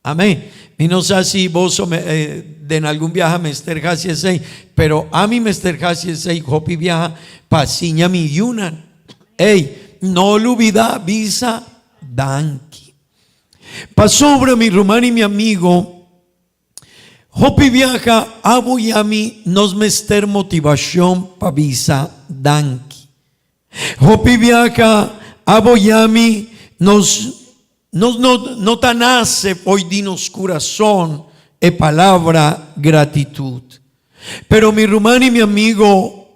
Amén. Mi no sa si boso me, eh, den algun biaha mester hasi esei, pero ami mester hasi esei hopi biaha pa siña mi yunan. Ey, no lubida bisa danki. Pasobra mi ruman i mi amigo, hopi biaha abo i ami nos mester motivashon pa bisa danki. Hopi biaha abo i ami nos Nos no no ta nace fo'i di nos curason e palabra gratitud. Pero mi ruman y mi amigo,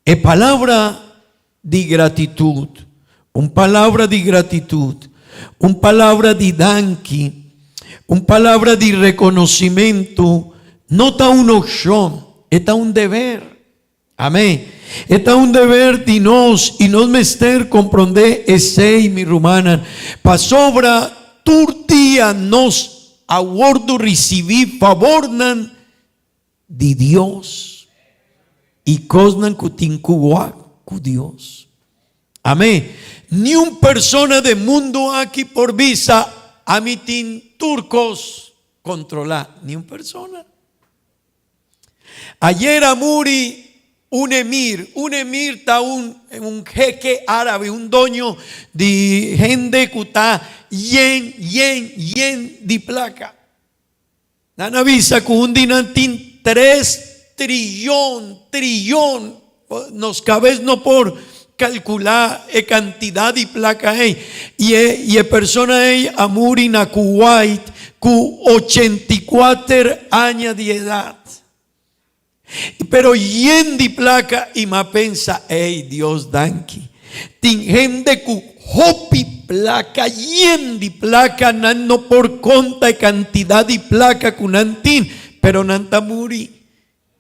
e palabra di gratitud, un palabra di gratitud, un palabra di danki, un palabra di reconocimento, no ta un opcion, e ta un deber. Amén. E ta un deber di nos i nos mester komprondé esei, mi rumannan, pasobra tur dia nos a wòrdu risibí fabornan di Dios i kosnan ku tin ku wak ku Dios. Amén. Niun persona den mundu aki por bisa, Ami tin tur kos kontrolá. Niun persona. Ayer a muri un emir. Un emir ta un un jeque árabe, un doño di hende ku ta yen, yen, yen di plaka. Nan a bisa ku un di nan tin tres trillon, trillon, nos kabes no por kalkulá e kantidat di plaka ei. I e i e persona ei a muri na Kuwait ku 84 aña di edat. Pero yen di plaka i m'a pensa, Ey, Dios danki. Tin hende ku hopi plaka, yen di plaka, nan no por konta e kantidat di plaka ku nan tin, pero nan ta muri.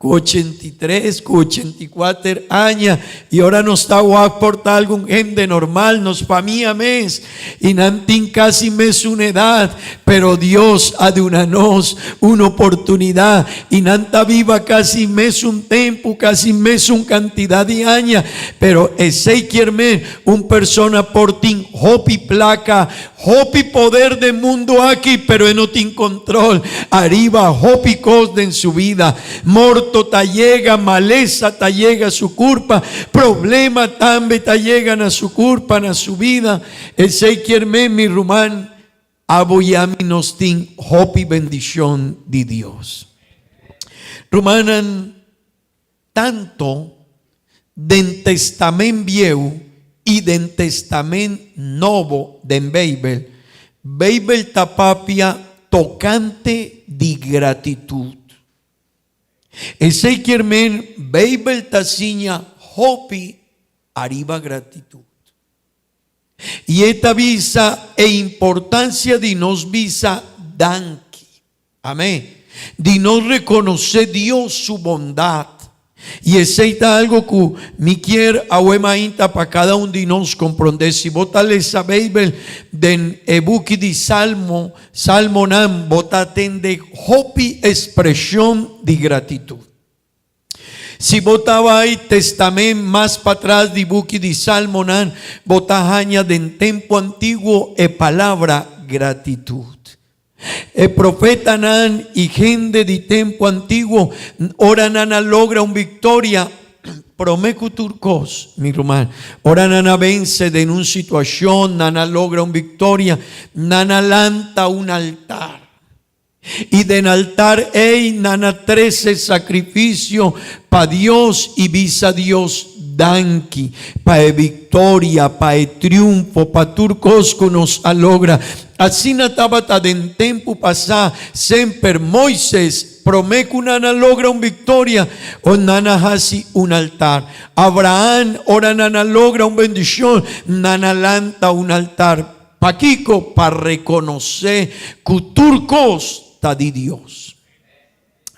Ku 83, ku 84 aña, i ora nos ta wak por ta algun hende normal, nos famia mes, i nan tin kasi mesun edat, pero Dios a duna nos un oportunidat, i nan ta biba kasi mesun tempu, kasi mesun kantidat di aña, pero esei kier men un persona por tin hopi plaka, Hopi poder den mundu aki, pero e no tin control ariba hopi cos den su bida. Morto ta yega, malesa ta yega su curpa, problema tambe ta yega na su curpa, na su bida. Esey kier men, mi ruman, abo y ami nos tin hopi bendicion di Dios. Rumannan, Tanto den Testament Bieu i den Testament Nobo den Beibel, Beibel ta papia tokante di gratitut. Esei kier men Beibel ta siña hopi ariba gratitut. I e ta bisa e importansia di nos bisa danki. Amén. Di nos rekonosé Dios su bondat. I esei ta algo ku mi kier awe mainta pa kada un di nos komprondé. Si bo ta lesa Beibel den e buki di Salmo, Salmonan, bo ta tende hopi ekspreshon di gratitut. Si bo ta bai Testamen mas patras di buki di Salmonan, bo ta haña den tempu antiguo e palabra gratitut. E profetanan i hende di tempu antiguo, ora nan a logra un viktoria, promé ku tur kos, mi ruman, ora nan a vense den un situashon, nan a logra un viktoria, nan a lanta un altar. I den altar ei nan a trese sakrifisio pa Dios i bisa Dios danki pa e viktoria, pa e triunfo, pa tur kos ku nos a logra. Asina tabata den tempu pasá, semper Moises, promé ku nan a logra un viktoria, o nan a hasi un altar. Abraham, ora nan a logra un bendishon, nan a lanta un altar. Pakiko? Pa rekonosé ku tur kos ta di Dios.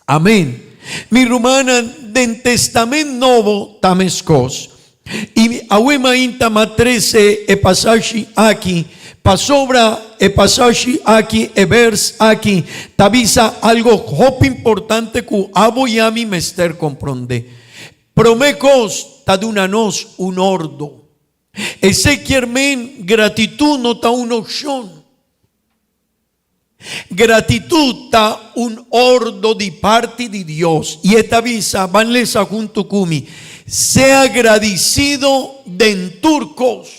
Amén. Mi rumannan, den Testament Nobo ta meskos. I awe mainta m'a trese e pasashi aki, pasobra e pasashi aki, e bers aki, ta bisa algo hopi importante ku abo i ami mester komprondé. Promé kos, ta duna nos un ordo. Esei kier men gratitut no ta un opshon. Gratitut ta un ordo di parti di Dios. I e ta bisa, ban lesa huntu ku mi, Sea gradisido den tur kos.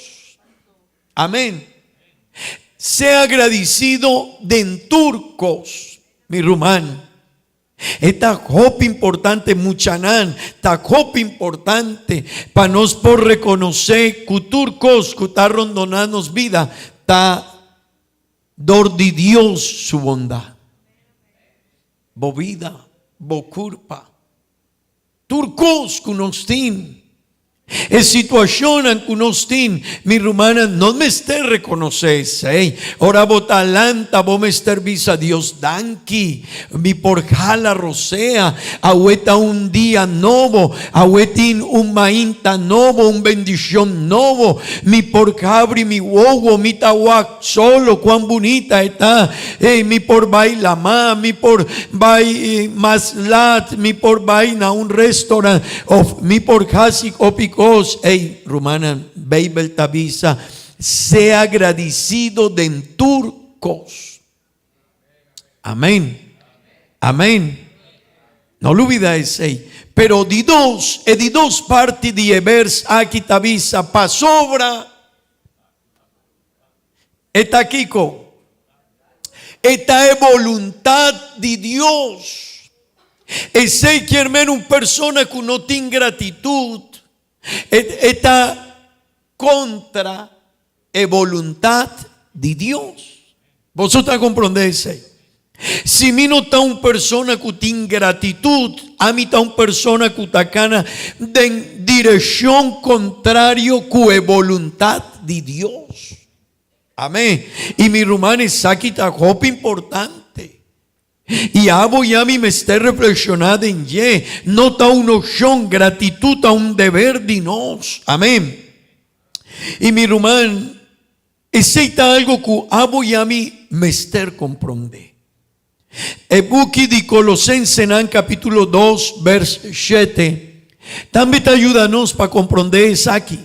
Amen. Sea gradisido den tur kos, mi ruman. E ta hopi importante, muchanan, ta hopi importante pa nos por rekonosé ku tur kos ku ta rondoná nos bida ta dor di Dios su bondat. Bo bida, bo kurpa, tur kos ku nos tin. E situashonnan ku nos tin, mi rumannan, no mester rekonosé esei. Ora bo ta lanta, bo mester bisa Dios danki. Mi por hala rosea. Awe ta un dia nobo. Awe tin un mainta nobo, un bendishon nobo. Mi por habri mi wowo, mi ta wak solo kuan bunita e ta. Ey, mi por bai lamá, mi por bai mas lat, mi por bai na un restaurant. Of mi por hasi hopi kos. Ey, rumannan, Beibel ta bisa, Sea agradisido den tur kos. Amen. Amen. No lubida esei. Pero di dos, e di dos parti di e bers aki ta bisa, pasobra e ta kiko? E ta e boluntat di Dios. Esei kier men un persona ku no tin gratitut, e ta kontra e boluntat di Dios. Boso ta komprondé esei? Si mi no ta un persona ku tin gratitut, ami ta un persona ku ta kana den direkshon kontrario ku e boluntat di Dios. Amén. I mi ruman esaki ta hopi importante. I abo i ami mester reflekshoná den dje. No ta un opshon, gratitut ta un deber di nos. Amén. I mi ruman, esei ta algo ku abo i ami mester komprondé. E buki di Kolosensenan kapítulo dos bèrs shete tambe ta yuda nos pa komprondé esaki.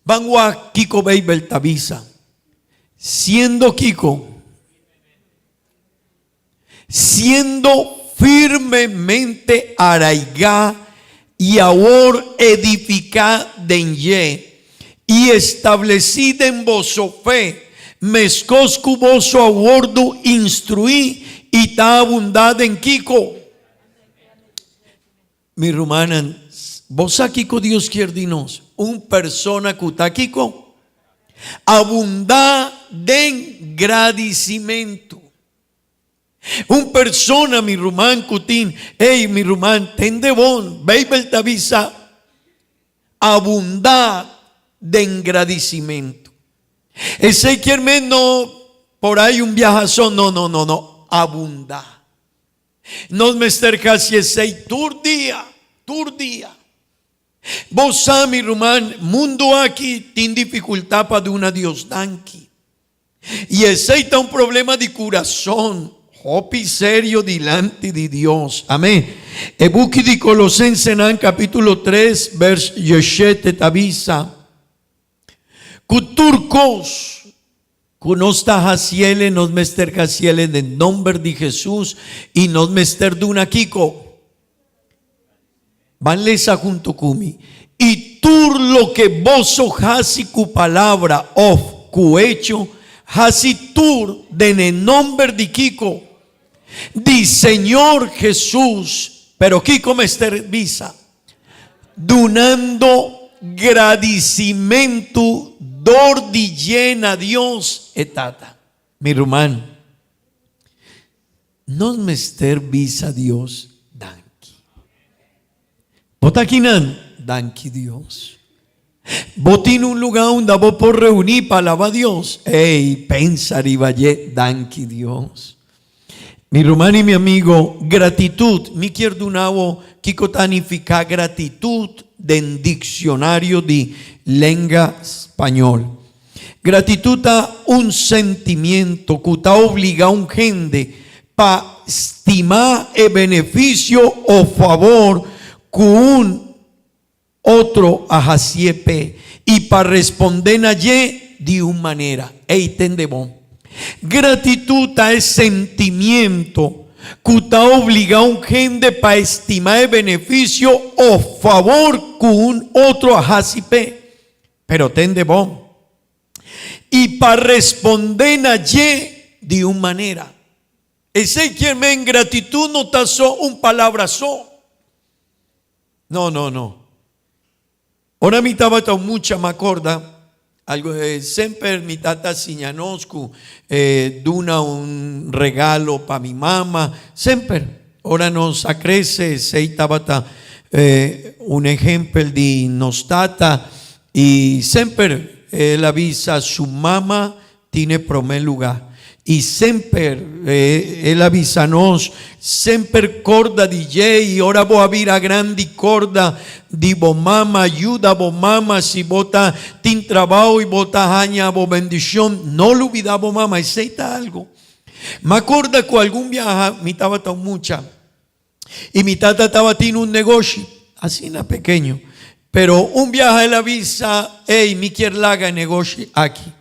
Ban wak kiko Beibel ta bisa. Siendo kiko? Siendo firmemente araigá i awor edifiká den dje, i establesí den boso fe, meskos ku boso a wòrdu instruí i ta abundá den kiko? Mi rumannan, bo sa kiko Dios kier di nos? Un persona ku ta kiko? Abundá den gradisimentu. Un persona, mi ruman, ku tin, ey, mi ruman, tende bon, Beibel ta bisa, abundá den gradisimentu. Esei kier men no por ai un biaha so, no, no, no, no, abundá. Nos mester hasi esei tur dia, tur dia. Bo sa, mi ruman, mundu aki tin difikultat pa duna Dios danki. I esei ta un problema di kurason hopi serio dilanti di Dios. Amen. E buki di Kolosensenan kapítulo tres bèrs dieshete ta bisa ku tur kos ku nos ta hasiele nos mester hasiele den nomber di Hesus i nos mester duna kiko? Ban lesa hunto ku mi. I tur loke boso hasi ku palabra òf ku echo, hasi tur den e nomber di kiko? Di Señor Hesus. Pero kiko mester bisa? Dunando gradisimentu dor di dje na Dios e Tata. Mi ruman. Nos mester bisa Dios danki. Bo ta kinan? Danki Dios. Bo tin un luga unda bo por reuní pa alaba Dios? Ey, pensa riba dje, danki Dios. Mi ruman i mi amigo, gratitud, mi kier duna bo kiko ta nifiká gratitud den diksionario di lenga spañol. Gratitud ta un sentimiento cu ta obliga un hende pa stima e beneficio o favor cu un otro a hacié p'e y pa responde na dje di un manera. Ey, tende bon. Gratitud ta e sentimiento cu ta obliga un hende pa estima e beneficio o favor cu un otro a haci p'e. Pero tende bon. I pa respondé na dje di un manera. Esei kier men gratitud no ta so un palabra so. No, no, no. Ora mi tabata un mucha m'acorda algo, semper mi tata siña nos cu duna un regalo pa mi mama, semper. Ora nos a crece esey tabata un ehempel di nos tata y semper el a bisa su mama tine prome luga y semper el a bisa nos semper corda di dje y ora bo a bira grandi corda di bo mama yuda bo mama si bo ta tin trabao y bo ta haña bo bendicion no lubida bo mama esey ta algo. M'acorda cu algun biaha mi tabata un mucha y mi tata tabatin un negoshi, asina pequeño, pero un biaha el a bisa, Ey, mi kier laga e negoshi aki.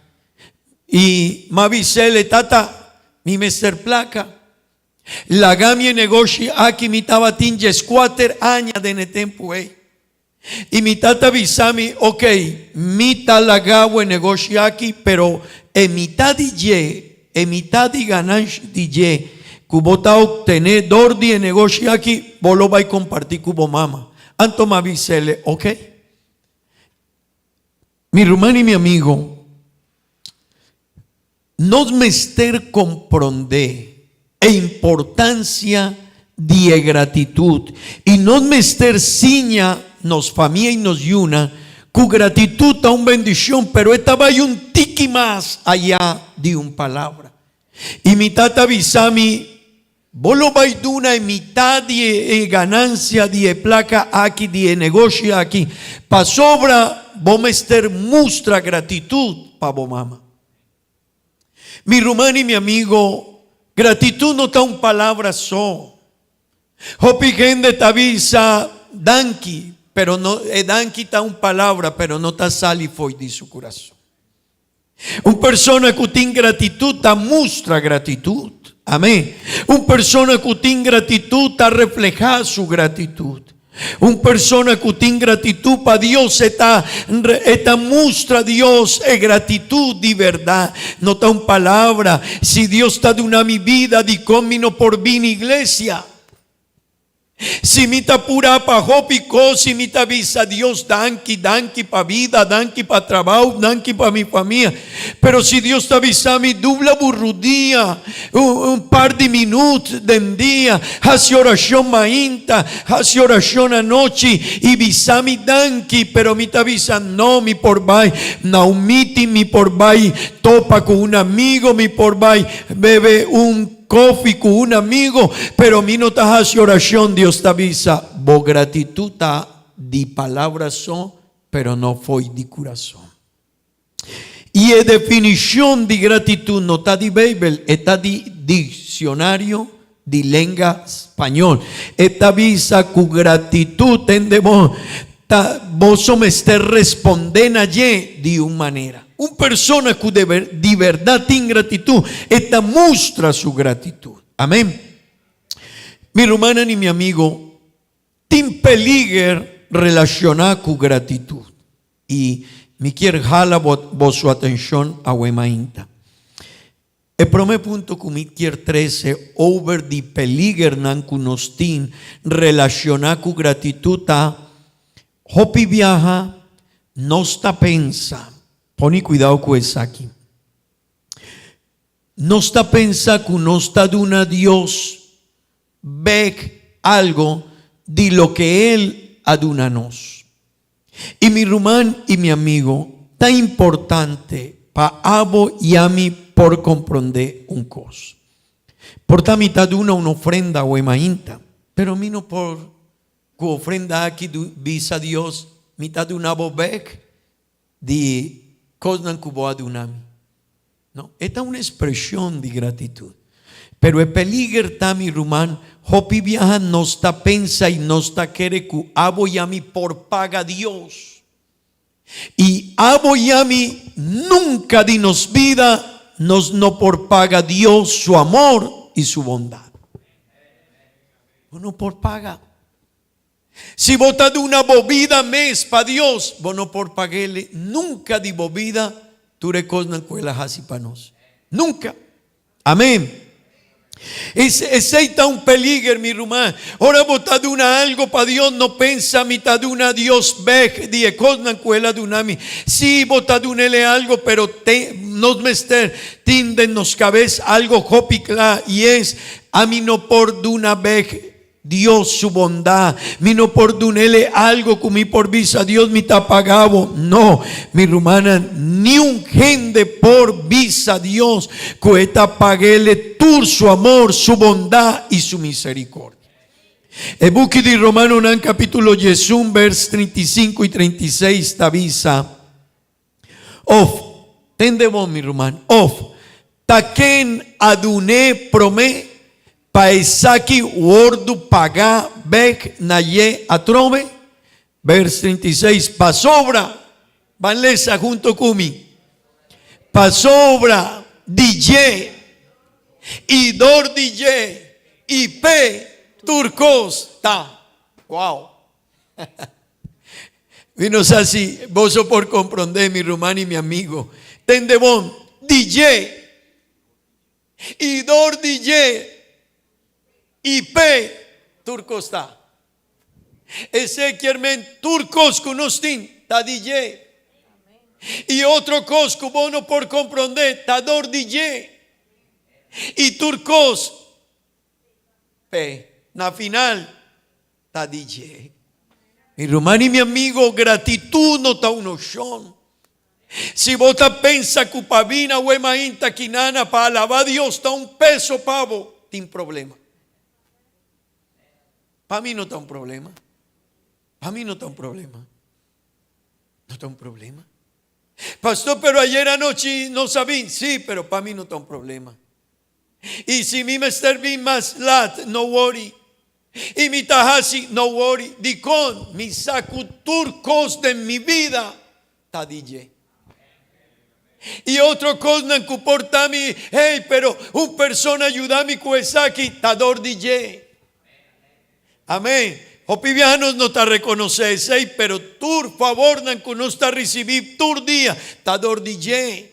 Y m'a bis'el, Tata, mi mester placa. Laga mi e negoshi aki, mi tabatin diescuater aña den e tempu ey. I mi tata bisa mi, Ok, mi ta laga bo e negoshi aki, pero e mitá di dje, e mitá di gananshi di dje ku bo ta optené dor di e negoshi aki, bo lo bai kompartí ku bo mama. Anto mi a bis'el, Ok. Mi ruman i mi amigo, Nos mester komprondé e importansia di e gratitut i nos mester siña nos famia i nos yunan ku gratitut ta un bendishon, pero e ta bai un tiki mas ayá di un palabra. I mi tata bisa mi, Bo lo bai duna e mitá di e ganansia di e plaka aki di e negoshi aki, pasobra bo mester mustra gratitut pa bo mama. Mi ruman i mi amigo, gratitut no ta un palabra so. Hopi hende ta bisa danki, pero no, e danki ta un palabra, pero no ta sali fo'i di su kurason. Un persona ku tin gratitut ta mustra gratitut. Amén. Un persona ku tin gratitut ta reflehá su gratitut. Un persona ku tin gratitut pa Dios e ta e ta mustra Dios e gratitut di bèrdat. No ta un palabra. Si Dios ta duna mi bida, dikon mi no por bini iglesia? Si mi ta purá pa hopi kos i mi ta bisa Dios danki, danki pa bida, danki pa trabou, danki pa mi famia. Pero si Dios ta bisa mi dubla bo rudia un par di minut den dia, hasi orashon mainta, hasi orashon anochi i bisa mi danki, pero mi ta bisa no, mi por bai na un meeting, mi por bai topa ku un amigo, mi por bai bebe un. kofi ku un amigo, pero mi no ta hasi orashon. Dios ta bisa, Bo gratitut ta di palabra so, pero no fo'i di kurason. I e definishon di gratitut no ta di Beibel, e ta di diksionario di lenga spañol. E ta bisa ku gratitut tende bo ta boso mester respondé na dje di un manera. Un persona ku di bèrdat tin gratitut, e ta mustra su gratitut. Amén. Mi rumannan i mi amigo, tin peliger relashoná ku gratitut. I mi kier hala boso atenshon awe mainta. E promé punto ku mi kier trese over di peligernan ku nos tin relashoná ku gratitut ta, hopi biaha nos ta pensa, pone kuidou ku esaki, nos ta pensa ku nos ta duna Dios bèk algo di loke El a duna nos. I mi ruman i mi amigo, ta importante pa abo i ami por komprondé un kos. Por ta mi ta duna un ofrenda awe mainta, pero mi no por ku ofrenda aki bisa Dios, mi ta duna bo bèk di kosnan ku bo a duna mi. No, e ta un ekspreshon di gratitut. Pero e peliger ta, mi ruman, hopi biaha nos ta pensa i nos ta kere ku abo i ami por paga Dios. I abo i ami nunka di nos bida nos no por paga Dios su amor i su bondat. Bo no por paga. Si bo ta duna bo bida mes pa Dios, bo no por pag'El nunka di bo bida tur e kosnan ku El a hasi pa nos. Nunka! Amen. Esei ta un peliger, mi ruman. Ora bo ta duna algo pa Dios, no pensa, Mi ta duna Dios bèk di e kosnan ku El a duna mi. Sí, bo ta dun'El e algo, pero te, nos mester tin den nos kabes algo hopi kla, i es, Ami no por duna bèk Dios su bondad. Mi no por dunele algo cu mi por bisa Dios mi ta paga bo. No, mi rumannan, niun hende por bisa Dios cu e ta pagele tur su amor, su bondad y su misericordia. E buki di Romanonan capitulo diesun vers 35 y 36 ta bisa, Of, tende bon mi ruman, of, ta ken a dun'é promé pa esaki wordu pagá bèk na dje atrobe? Bers 36, Pasobra, ban lesa hunto ku mi, pasobra di dje i dor di dje i p'e tur kos ta. Wow! Mi no sa si boso por comprende, mi ruman y mi amigo. Tende bon, di dje y dor di dje y p'e tur cos ta. Esey kier men tur cos cu nos tin ta di dje. Y otro cos cu bo no por comprende ta dor di dje y tur cos p'e. Na final ta di dje. Mi ruman i mi amigo, gratitud no ta un opshon. Si bo ta pensa ku pa bini awe mainta kinana pa alabá Dios ta un peso pa bo, tin problema. Pa mi no ta un problema. Pa mi no ta un problema. No ta un problema. Pastor, pero ayer anochi nos a bin. Sí, pero pa mi no ta un problema. I si mi mester bin mas lat, no wori. I mi ta hasi, no wori. Dikon? Mi sa ku tur kos den mi bida ta di dje. I otro kosnan ku por ta mi, hey, pero un persona yuda mi ku esaki, ta dor di dje. Amen. Hopi biaha nos no ta rekonosé esei, pero tur favornan ku nos ta risibí tur dia ta dor di dje.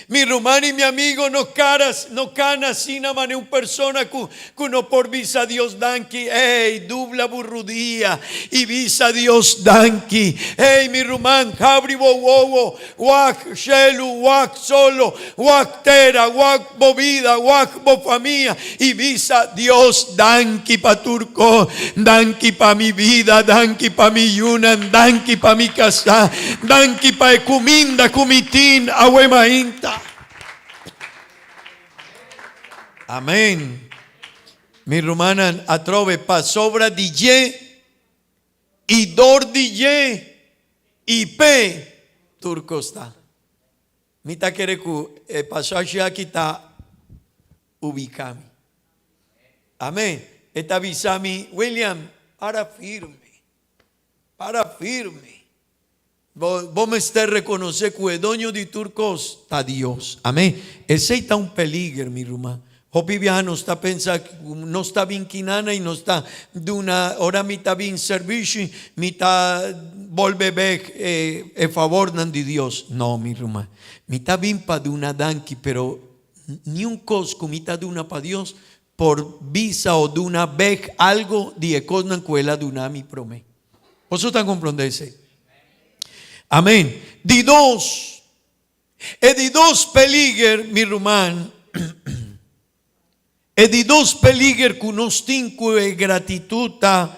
Mi ruman i mi amigo, no cara, no cana asina mane un persona cu, cu no por bisa Dios danki. Ey, dubla bo rudia i bisa Dios danki. Ey, mi ruman, habri bo wowo, wak shelu, wak solo, wak tera, wak bo bida, wak bo famia i bisa Dios danki pa tur cos. Danki pa mi bida, danki pa mi yunan, danki pa mi kasá, danki pa e kuminda ku mi tin awe mainta. Amén. Mi rumannan, atrobe pasobra di dje i dor di dje i p'e tur kos ta. Mi ta kere ku e pasashi aki ta ubika mi. Amén. E ta bisa mi, William, para firme. Para firme. Bo, bo mester rekonosé ku e doño di tur kos ta Dios. Amén. Esei ta un peliger, mi ruman. Hopi biaha nos ta pensa ku nos ta bin kinana i nos ta duna, ora mi ta bin servishi, mi ta bolbe bek e, e favornan di Dios. No, mi ruman. Mi ta bin pa duna danki, pero niun kos ku mi ta duna pa Dios por bisa o duna bek algo di e kosnan ku El a duna mi promé. Boso ta komprondé esei? Amén. Di dos, E di dos peliger, mi ruman, e di dos peliger ku nos tin ku e gratitut ta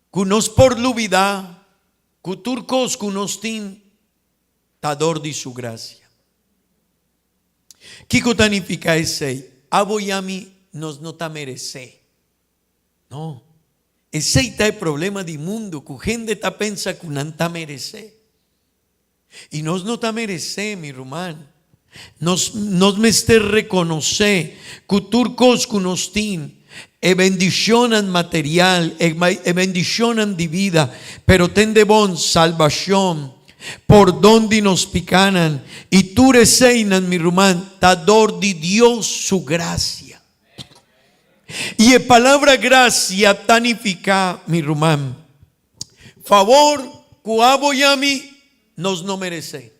ku nos por lubidá ku tur kos ku nos tin ta dor di su grasia. Kiko ta nifiká esei? Abo i ami nos no ta meresé. No. Esei ta e problema di mundu, ku hende ta pensa ku nan ta meresé. I nos no ta meresé, mi ruman. Nos, nos mester rekonosé ku tur kos ku nos tin, e bendishonnan material, e, e bendishonnan di bida, pero tende bon, salbashon, pordon di nos pikanan, i tur eseinan, mi ruman, ta dor di Dios su grasia. I e palabra grasia ta nifiká, mi ruman, Favor ku abo i ami nos no meresé.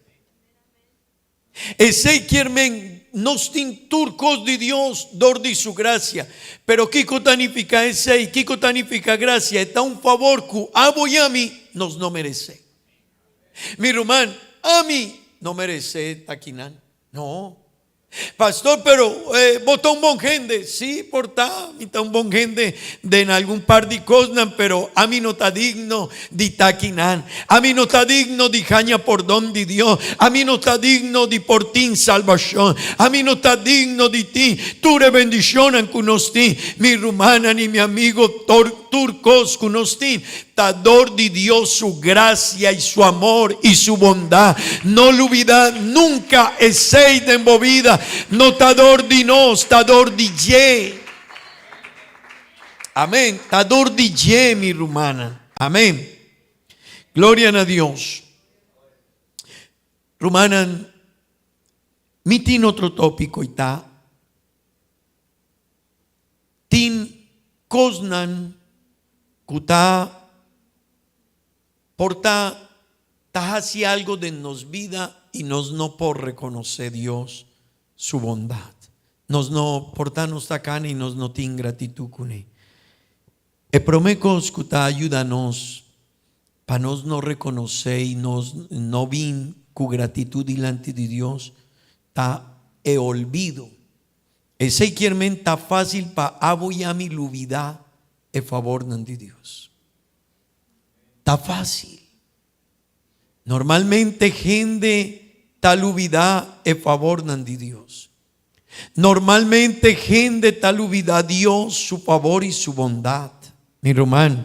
Esei kier men nos tin tur kos di Dios dor di su grasia. Pero kiko ta nifiká esei? Kiko ta nifiká grasia? E ta un favor ku abo i ami nos no meresé. Mi ruman, ami no meresé ta kinan. No. Pastor, pero bo ta un bon hende. Sí, por ta, mi ta un bon hende den algun par di kosnan, pero ami no ta digno di ta akinan. Ami no ta digno di haña pordon di Dios. Ami no ta digno di por tin salbashon. Ami no ta digno di tin tur e bendishonnan ku nos tin. Mi rumannan i mi amigo, tur kos ku nos tin Ta dor di Dios su gracia y su amor y su bondad. No lubida nunca esey den bo bida. No ta dor di nos, ta dor di dje. Amen. Ta dor di dje, mi rumannan. Amen. Gloria na Dios. Rumannan, mi tin otro topico y ta Tin kosnan ku ta por ta ta hasi algo den nos bida i nos no por rekonosé Dios su bondat. Nos no por ta nos ta kana i nos no tin gratitud kuné. E promé kos ku ta yuda nos pa nos no rekonosé i nos no bin ku gratitud dilanti di Dios ta e olvido. Esei kier men ta fácil pa abo i ami lubidá e fabornan di Dios. Ta fácil. Normalmente hende ta lubidá e fabornan di Dios. Normalmente hende ta lubidá Dios su fabor i su bondat. Mi ruman,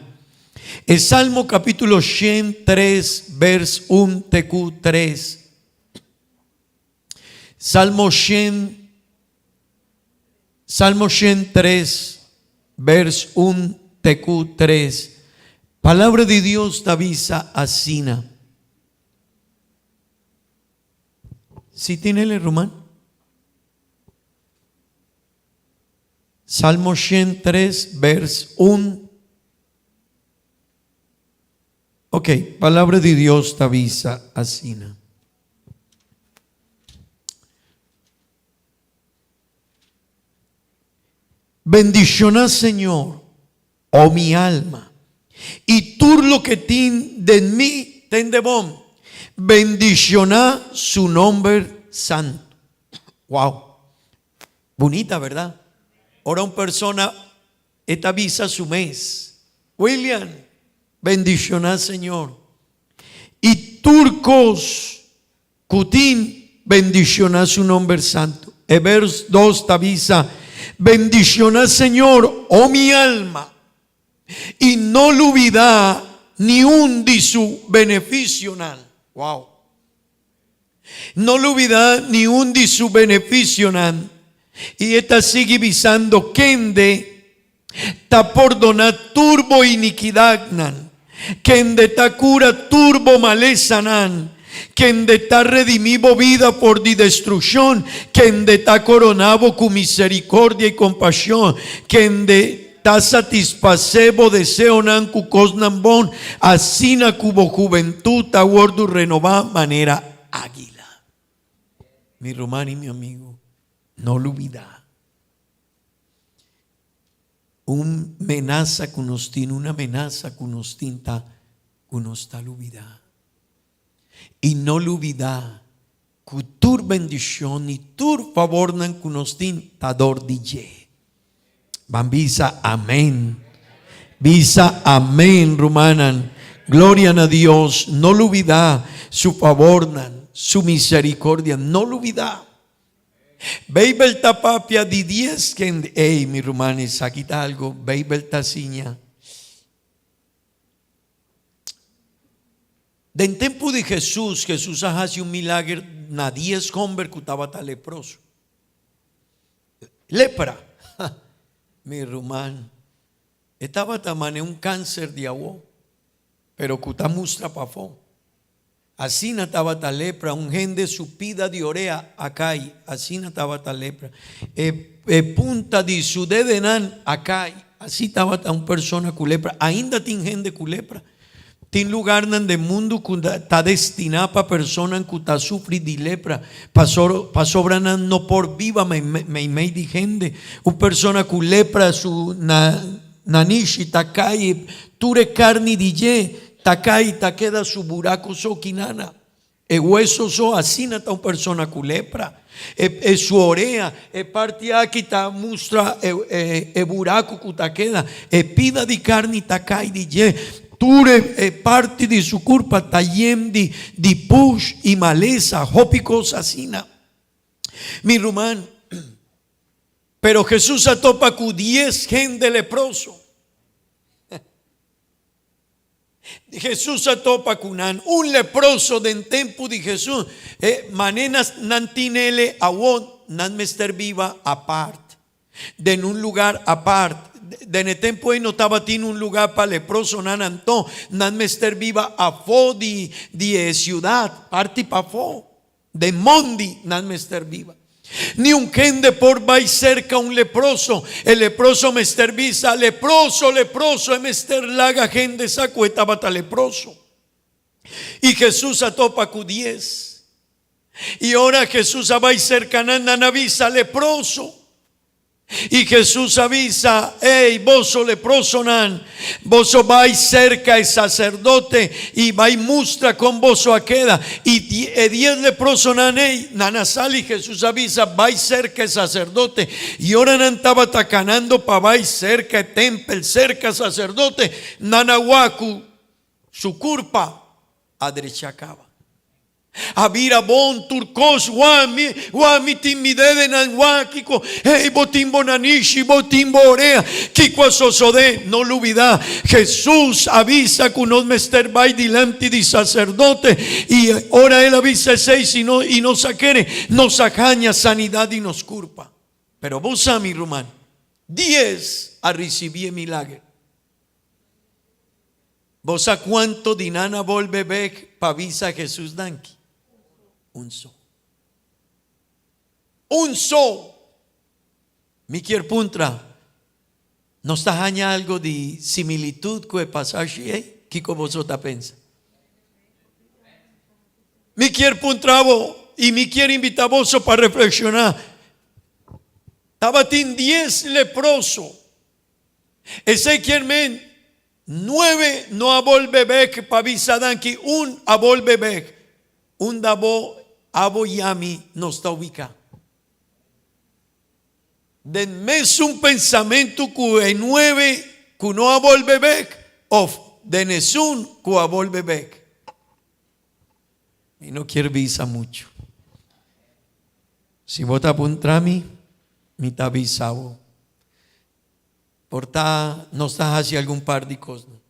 e Salmo capítulo 103 vers 1 te ku 3. Salmo shen, Salmo 103, vers 1 te ku 3. Palabra di Dios ta bisa asina. Si tin el, ruman? Salmo 103, vers 1. Ok, palabra di Dios ta bisa asina. Bendiciona Señor, oh mi alma, y tur loke tin den mi, tende bon, bendiciona su nomber santo. Wow, bunita, verdad? Ora un persona e ta bisa su mes, William, bendiciona Señor, y tur cos cu tin, bendiciona su nomber santo. E vers dos ta bisa, Bendishoná Señor, o mi alma, i no lubidá niun di su benefisionan. Wow! No lubidá niun di su benefisionan. I e ta sigui bisando, Kende ta pordoná tur bo inikidatnan, kende ta kura tur bo malesanan, kende ta redimí bo bida for di destrukshon, kende ta koroná bo ku miserikordia i kompashon, kende ta satisfasé bo deseonan ku kosnan bon, asina ku bo hubentut ta wòrdu renobá manera águila. Mi ruman i mi amigu, no lubidá. Un menasa ku nos tin, un amenasa ku nos tin ta ku nos ta lubidá. I no lubidá ku tur bendishon i tur fabornan ku nos tin ta dor di dje. Ban bisa amen. Bisa amen, rumannan. Gloria na Dios. No lubidá su fabornan, su misericordia. No lubidá. Beibel ta papia di dies kende. Ey, mi ruman, esaki ta algo Beibel ta siña. Den tempu di Hesus, Hesus a hasi un milager na dies homber ku tabata leproso. Lepra! Mi ruman, e tabata mane un kanser di awo, pero ku ta mustra pafó. Asina tabata lepra, un hende su pida di orea a kai, asina tabata lepra. E e punta di su dedenan a kai, asi tabata un persona ku lepra. Ainda tin hende ku lepra. Tin lugarnan den mundu ku ta destiná pa personan ku ta sufri di lepra, pasobra nan no por biba meimei di hende. Un persona ku lepra su nanishi ta kai tur e karni di dje. Ta kai ta keda su buraco so kinana. E hueso so asina ta un persona cu lepra. E e su orea, e parti aki ta mustra e e e buraco cu ta keda. E pida di carni ta kai di dje. Tur e e parti di su curpa ta yen di di push y malesa, hopi cos asina. Mi ruman, pero Jesus a topa cu dies hende leproso. Hesus a topa ku nan. Un leproso den tempu di Hesus, e manera nan tin ele awor, nan mester biba apart, den un lugar apart. Den e tempu ei no tabatin un lugar pa leprosonan, anto nan mester biba afó di di e siudat, parti pafó. Den mondi nan mester biba. Ni un hende por bai serka un leproso. E leproso mester bisa, Leproso, leproso! E mester laga hende sa ku e tabata leproso. I Hesus a topa ku dies. I ora Hesus a bai serka nan, nan a bisa, Leproso! I Hesus a bisa, Ey, boso leprosonan, boso bai serka e saserdote i bai mustra kon boso a keda. I e dies leprosonan ey, nan a sali. Hesus a bisa, Bai serka e saserdote. I ora nan tabata kanando pa bai serka e tempel, serka saserdote, nan a wak ku su kurpa a drecha kaba. A bira bon tur kos, wak mi, wak mi tin mi dedenan, wak kiko, hey, bo tin bo nanishi, bo tin bo orea, kiko a sosodé? No lubidá, Hesus a bisa ku nos mester bai dilanti di saserdote, i ora el a bisa esei, si no, i nos a kere, nos a haña sanidat di nos kurpa. Pero bo sa, mi ruman, dies a risibí e milager. Bo sa cuanto di nan a bolbe bek pa bisa Jesus danki? Un so. Un so! Mi kier puntra, nos ta haña algo di similitud cu e pasashi ey? Kico boso ta pensa? Mi kier puntra bo y mi kier invita boso pa reflexiona. Tabatin dies leproso. Esey kier men nuebe no a bolbe bek pa bisa danki un a bolbe bek. Unda bo, abo y ami nos ta ubica? Den mesun pensamentu cu e nuebe cu no a bolbe bek of den esun cu a bolbe bek? Mi no kier bisa mucho. Si bo ta puntra mi. Mi ta bisa bo. Por ta nos ta hasi algun par di kosnan.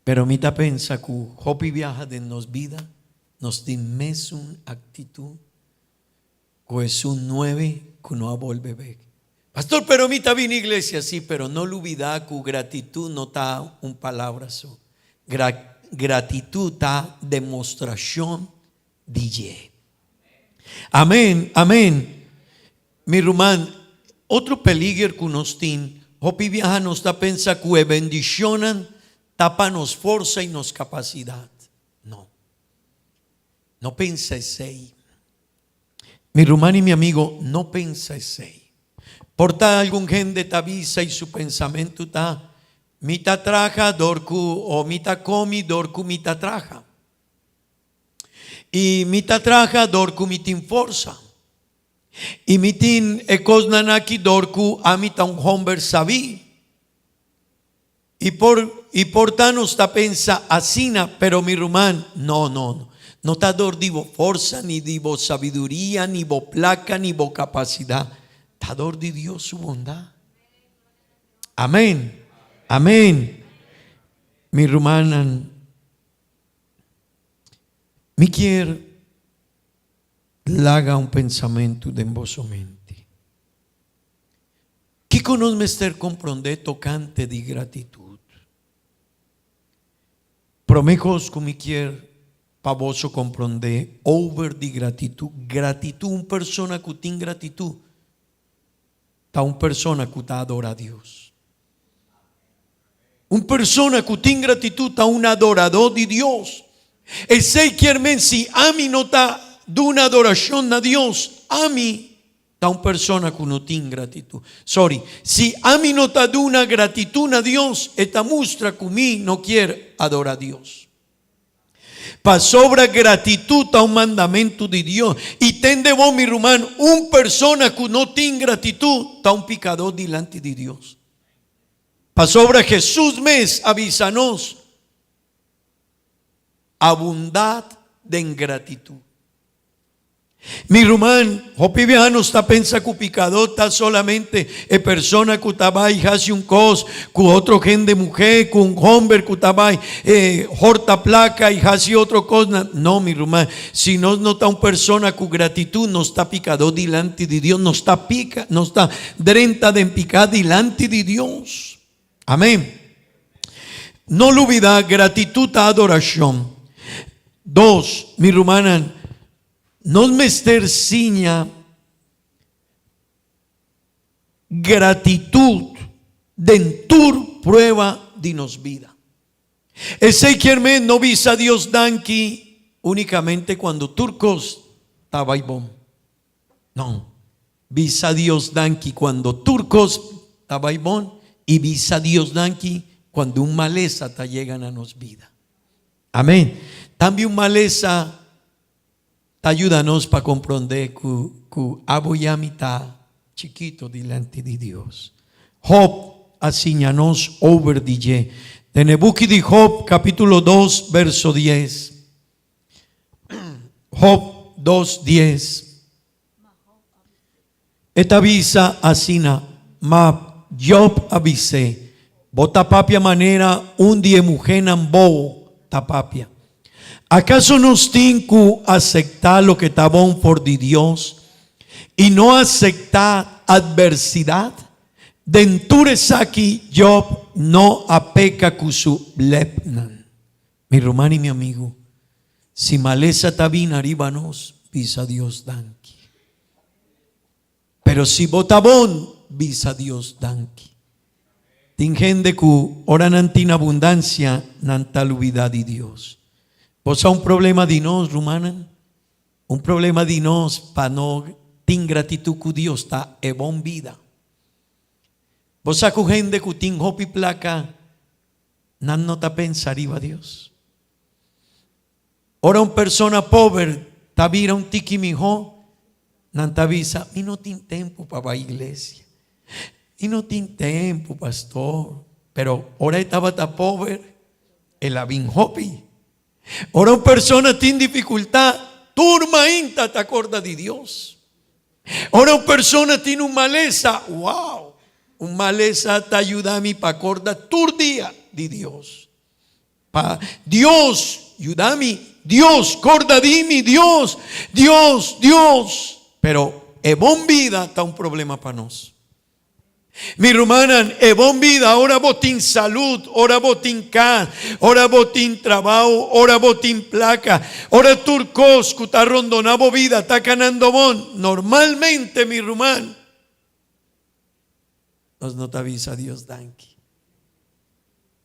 Pero mi ta pensa ku hopi biaha den nos bida nos tin mesun aktitut ku esun nuebe ku no a bolbe bek. Pastor, pero mi ta bini iglesia. Sí, pero no lubida ku gratitud no ta un palabra so. Gratitud ta demostrashon di dje. Amen, amen. Mi ruman, otro peliger ku nos tin, hopi biaha nos ta pensa ku e bendishonnan ta pa nos forsa i nos kapasidat. No. No pensa esei. Mi ruman i mi amigo, no pensa esei. Por ta algun hende ta bisa i su pensamentu ta, Mi ta traha dor ku, o mi ta komi dor ku mi ta traha. I mi ta traha dor ku mi tin forsa. I mi tin e kosnan aki dor ku ami ta un homber sabí. I por i por ta nos ta pensa asina, pero mi ruman, no, no, no. No ta dor di bo forsa, ni di bo sabiduria, ni bo plaka, ni bo kapasidat. Ta dor di Dios su bondat. Amén. Amén. Mi rumannan. Mi kier laga un pensamentu den boso mente. Kiko nos mester komprondé tokante di gratitut? Promé kos ku mi kier pa boso komprondé over di gratitut, gratitut, un persona ku tin gratitut ta un persona ku ta adorá Dios. Un persona ku tin gratitut ta un adoradó di Dios. Esei kier men si ami no ta duna adorashon na Dios, ami ta un persona ku no tin gratitut. Sorry, si ami no ta duna gratitut na Dios, e ta mustra ku mi no kier adorá Dios. Pasobra gratitut ta un mandamentu di Dios. I tende bo, mi ruman, un persona ku no tin gratitut ta un pikadó dilanti di Dios. Pasobra Hesus mes a bisa nos, Abundad den gratitud. Mi ruman, hopi biaha nos ta pensa ku pikadó ta solamente e persona ku ta bai hasi un kos ku otro hende muhé, ku un homber ku ta bai horta plaka i hasi otro kosnan. No, mi ruman, si nos no ta un persona ku gratitud, nos ta pikadó dilanti di Dios, nos ta pika, nos ta drenta den piká dilanti di Dios. Amén. No lubidá, gratitud ta adorashon. Dos, mi rumannan, nos mester siña gratitud den tur prueba di nos bida. Esei kier men no bisa Dios danki únikamente kuando tur kos ta bai bon. No. Bisa Dios danki kuando tur kos ta bai bon i bisa Dios danki kuando un malesa ta yega na nos bida. Amen. Tambe un malesa ta yuda nos pa komprondé ku ku abo i ami ta chikito dilanti di Dios. Job a siña nos over di dje. Den e buki di Job, kapítulo dos, verso dies. Job dos, dies. E ta bisa asina, Ma Job a bis'é, Bo ta papia manera un di e muhénan bobo ta papia. Akaso nos tin ku asektá loke ta bon for di Dios i no asektá atversidat? Den tur esaki Job no a peka ku su lepnan. Mi ruman i mi amigu, si malesa ta bin ariba nos, bisa Dios danki. Pero si bo ta bon, bisa Dios danki. Tin hende ku ora nan tin abundansia, nan ta lubida di Dios. Bo sa un problema di nos, rumannan? Un problema di nos pa no tin gratitud ku Dios ta e bon bida. Bo sa ku hende ku tin hopi plaka, Nan no ta pensa riba Dios. Ora un persona pober ta bira un tiki mihó, nan ta bisa, Mi no tin tempu pa bai iglesia. Mi no tin tempu, pastor. Pero ora e tabata pober, el a bin hopi. Ora un persona tin difikultat, tur mainta ta korda di Dios. Ora un persona tin un malesa, wow! Un malesa ta yuda mi pa corda tur dia di Dios. Pa Dios yuda mi, Dios corda di mi, Dios, Dios, Dios. Pero e bon bida ta un problema pa nos. Mi rumannan, e bon bida ora bo tin salud, ora bo tin cas, ora bo tin trabao, ora bo tin placa, ora tur cos cu ta rondona bo bida ta canando bon. Normalmente, mi ruman, nos no ta bisa Dios danki.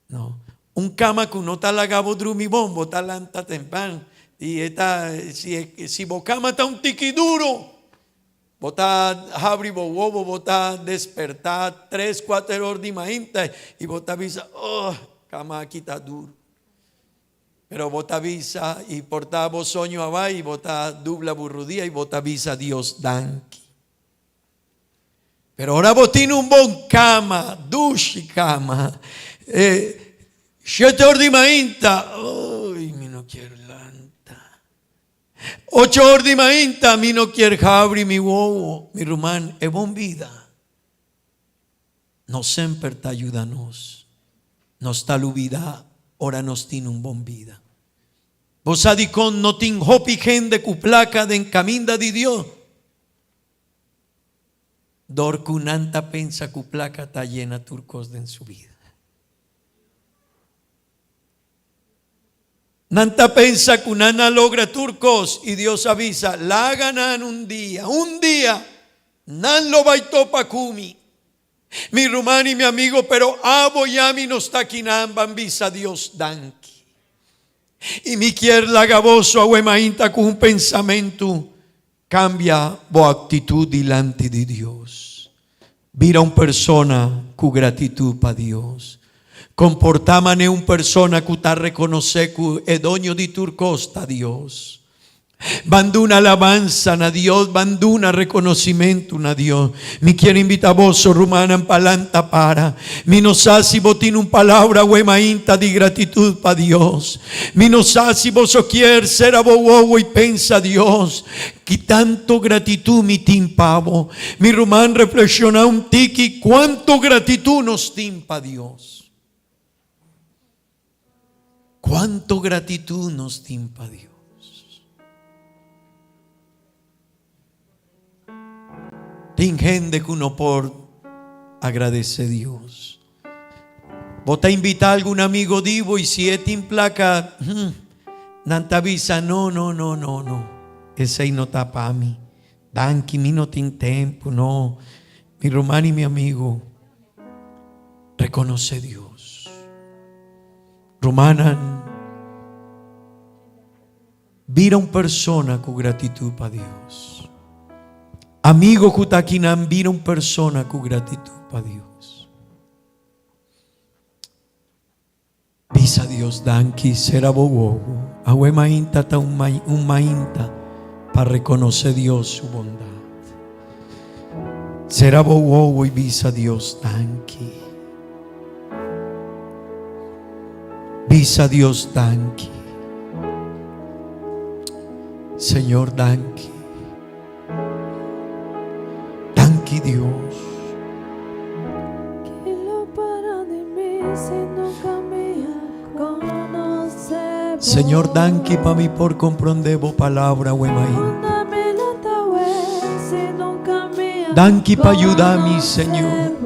No. Un cama cu no ta laga bo drumi bon, bo ta lanta tempan y e ta, si, si bo cama ta un tiki duro, bo ta habri bo wobo, bo ta desperta tres, cuater or di mainta y bo ta bisa, oh, cama aki ta duro. Pero bo ta bisa y por ta bo soño a bay y bo ta dubla bo rudia y bo ta bisa Dios danki. Pero ora bo tin un bon kama, dushi kama, e shete or di mainta, oy, mi no kier lanta. Ocho or di mainta, mi no kier habri mi wowo. Mi ruman, e bon bida no semper ta yuda nos. Nos ta lubida ora nos tin un bon bida. Bo sa dikon no tin hopi hende ku plaka den kaminda di Dios? Dor ku nan ta pensa ku plaka ta yena tur kos den su bida. Nan ta pensa ku nan a logra tur kos i Dios a bisa, Laga nan un dia, un dia, nan lo bai topa ku mi. Mi ruman i mi amigo, pero abo i ami nos ta kinan ban bisa Dios danki. I mi kier laga boso awe mainta ku un pensamentu. Cambia bo actitud dilanti di Dios. Bira un persona cu gratitud pa Dios. Comporta mane un persona cu ta reconoce cu e doño di tur cos ta Dios. Ban duna alabansa na Dios, ban duna reconocimento na Dios. Mi kier invita boso rumannan pa lanta para. Mi no sa si bo tin un palabra awe mainta di gratitud pa Dios. Mi no sa si boso kier sera bo wowo i pensa, Dios, ki tanto gratitud mi tin pa bo. Mi ruman, reflexiona un tiki cuanto gratitud nos tin pa Dios. Cuanto gratitud nos tin pa Dios. Tin hende ku no por agradesé Dios. Bo ta invitá algun amigo di bo i si e tin plaka, nan ta bisa, No, no, no, no, no, esei no ta pa mi. Danki, mi no tin tempu, no. Mi ruman i mi amigo, rekonosé Dios. Rumannan. Bira un persona ku gratitut pa Dios. Amigo ku ta akinan, bira un persona ku gratitut pa Dios. Bisa Dios danki, sera bo wowo. Awe mainta ta un un mainta pa rekonosé Dios su bondat. Sera bo wowo i bisa Dios danki. Bisa Dios danki. Señor danki. Danki Dios. Señor danki pa mi por comprende bo palabra awe mainta. Danki pa yuda mi Señor.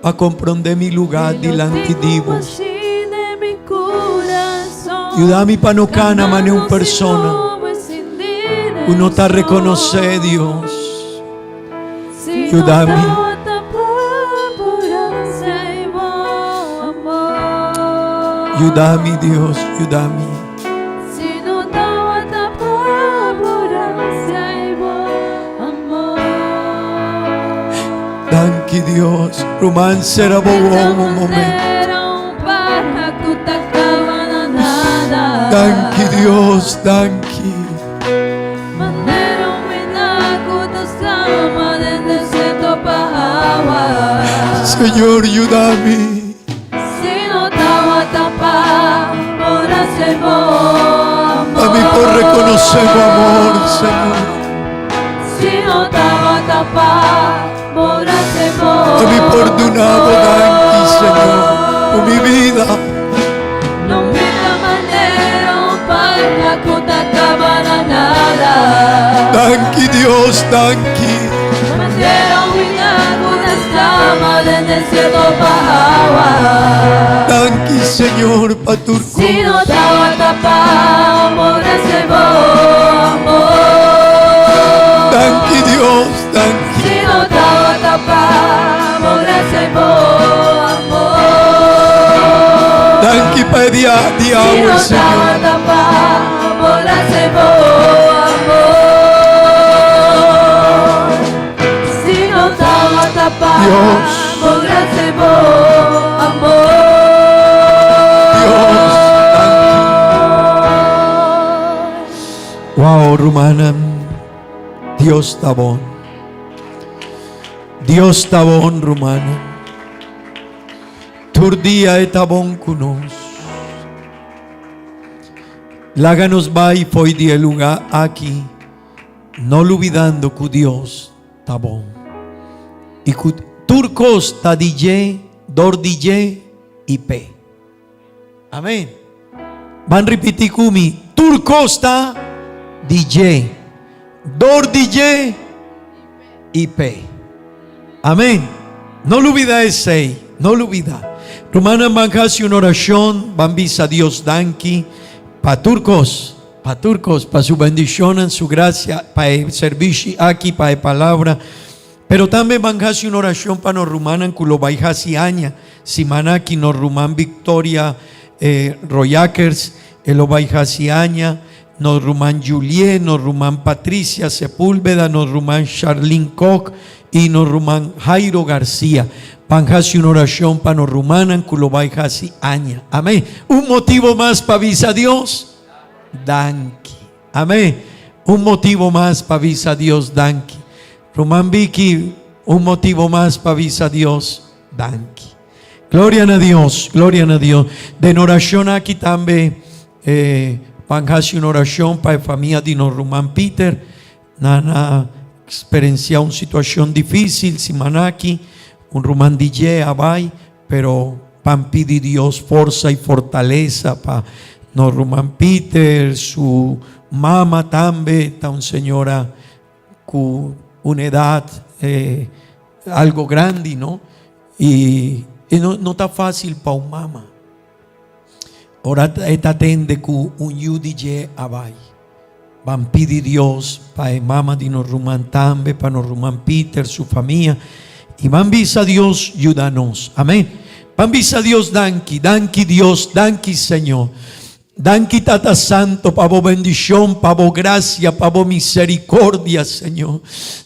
Pa comprende mi lugar dilanti di bo. Yuda mi pa no cana mane un persona cu no ta reconoce Dios. Yuda mi. Yuda mi Dios, yuda mi. Danki Dios. Ruman sera bo wowo un momento. Danki Dios, danki. Señor, yuda mi. Pa mi por reconoce bo amor, Señor. Si no tabata pa bo grasia i bo Pa mi por duna bo danki, Señor, ku mi bida. Lo mi ta manera un paña ku ta kaba na nada. Danki Dios, danki. Manera un biña ku ta sklama den desierto pa awa. Danki Señor pa tur Si kos. no tabata pa bo grasia i bo amor. Danki Dios, danki. Si no tabata pa bo grasia i bo amor. Danki pa e dia di Si awe, no Señor. tabata pa bo grasia i bo amor. Si no tabata pa Dios. bo grasia i bo amor. Dios, danki. Wow, rumannan, Dios ta bon. Dios ta bon, rumannan. Tur dia e ta bon ku nos. Laga nos bai fo'i di e lugá aki, no lubidando ku Dios ta bon. I ku tur kos ta di dje, dor di dje i p'e. Amén. Ban ripití ku mi, tur kos ta di dje, dor di dje i p'e. Amén. No lubidá esei, no lubidá. Rumannan, ban hasi un orashon, ban bisa Dios danki pa tur kos, pa tur kos, pa su bendishonnan, su grasia, pa e serbishi aki, pa e palabra. Pero tambe ban hasi un orashon pa nos rumannan ku lo bai hasi aña. Siman aki nos ruman Victoria Royakers e lo bai hasi aña, nos ruman Julie, nos ruman Patricia Sepulveda, nos ruman Charlene Kock i nos ruman Jairo Garcia. Ban hasi un orashon pa nos rumannan ku lo bai hasi aña. Amén. Un motibo mas pa bisa Dios danki. Amén. Un motibo mas pa bisa Dios danki. Ruman Vicky, un motibo mas pa bisa Dios danki. Gloria na Dios, gloria na Dios. Den orashon aki tambe eh, ban hasi un orashon pa e famia di nos ruman Peter. Nan a eksperensiá un situashon difísil siman aki. Un ruman di dje a bai, pero ban pidi Dios forsa i fortalesa pa nos ruman Peter, su mama tambe ta un señora ku un edat algo grandi, no? I e no no ta fásil pa un mama. Ora e ta tende ku un yu di dje a bai. Ban pidi Dios pa e mama di nos ruman tambe, pa nos ruman Peter, su famia. I ban bisa Dios yuda nos. Amén. Ban bisa Dios danki, danki Dios, danki Señor. Danki Tata Santo pa bo bendishon, pa bo grasia, pa bo misericordia, Señor.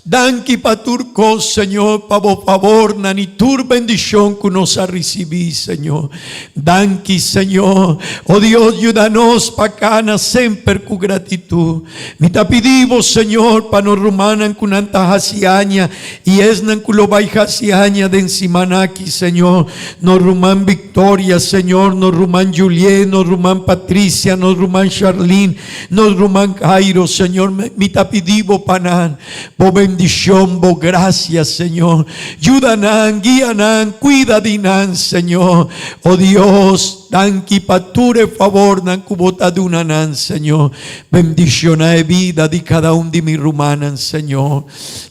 Danki pa tur kos, Señor, pa bo favornan i tur bendishon ku nos a risibí, Señor. Danki, Señor. O Dios, yuda nos pa kana semper ku gratitud. Mi ta pidi bo, Señor, pa nos rumannan ku nan ta hasi aña i esnan ku lo bai hasi aña den siman aki, Señor. Nos ruman Victoria, Señor, nos ruman Juliet, nos ruman Patricia, nos ruman Charlene, nos ruman Jairo, Señor, mi ta pidi bo pa nan, bo bendicion, bo gracia, Señor. Yuda nan, guia nan, cuida di nan, Señor. O Dios, danki pa tur e favornan cu bo ta duna nan, Señor. Bendiciona e bida di cada un di mi rumannan, Señor.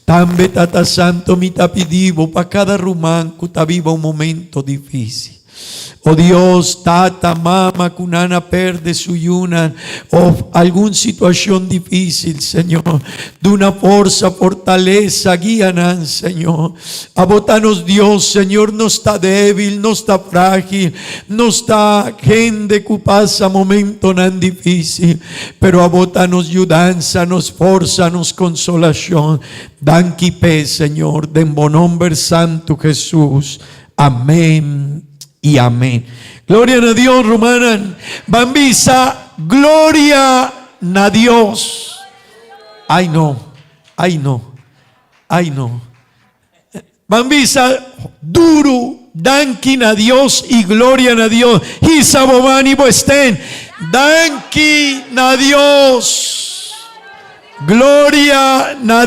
Tambe, Tata Santo, mi ta pidi bo pa kada ruman ku ta biba un momento difísil. O Dios, tata, mama ku nan a perde su yunan òf algun situashon difísil, Señor, duna forsa, fortalesa, guia nan, Señor. Abo ta nos Dios, Señor, nos ta débil, nos ta frágil, nos ta hende ku pasa momentonan difísil. Pero abo ta nos yudansa, nos forsa, nos konsolashon. Danki p'e, Señor, den bo nomber santu Hesus. Amén i amén. Gloria na Dios, rumannan. Ban bisa, Gloria na Dios. Ay no, ay no, ay no. Ban bisa duru, Danki na Dios i gloria na Dios. Hisa bo man i bo esten. Danki na Dios. Gloria na.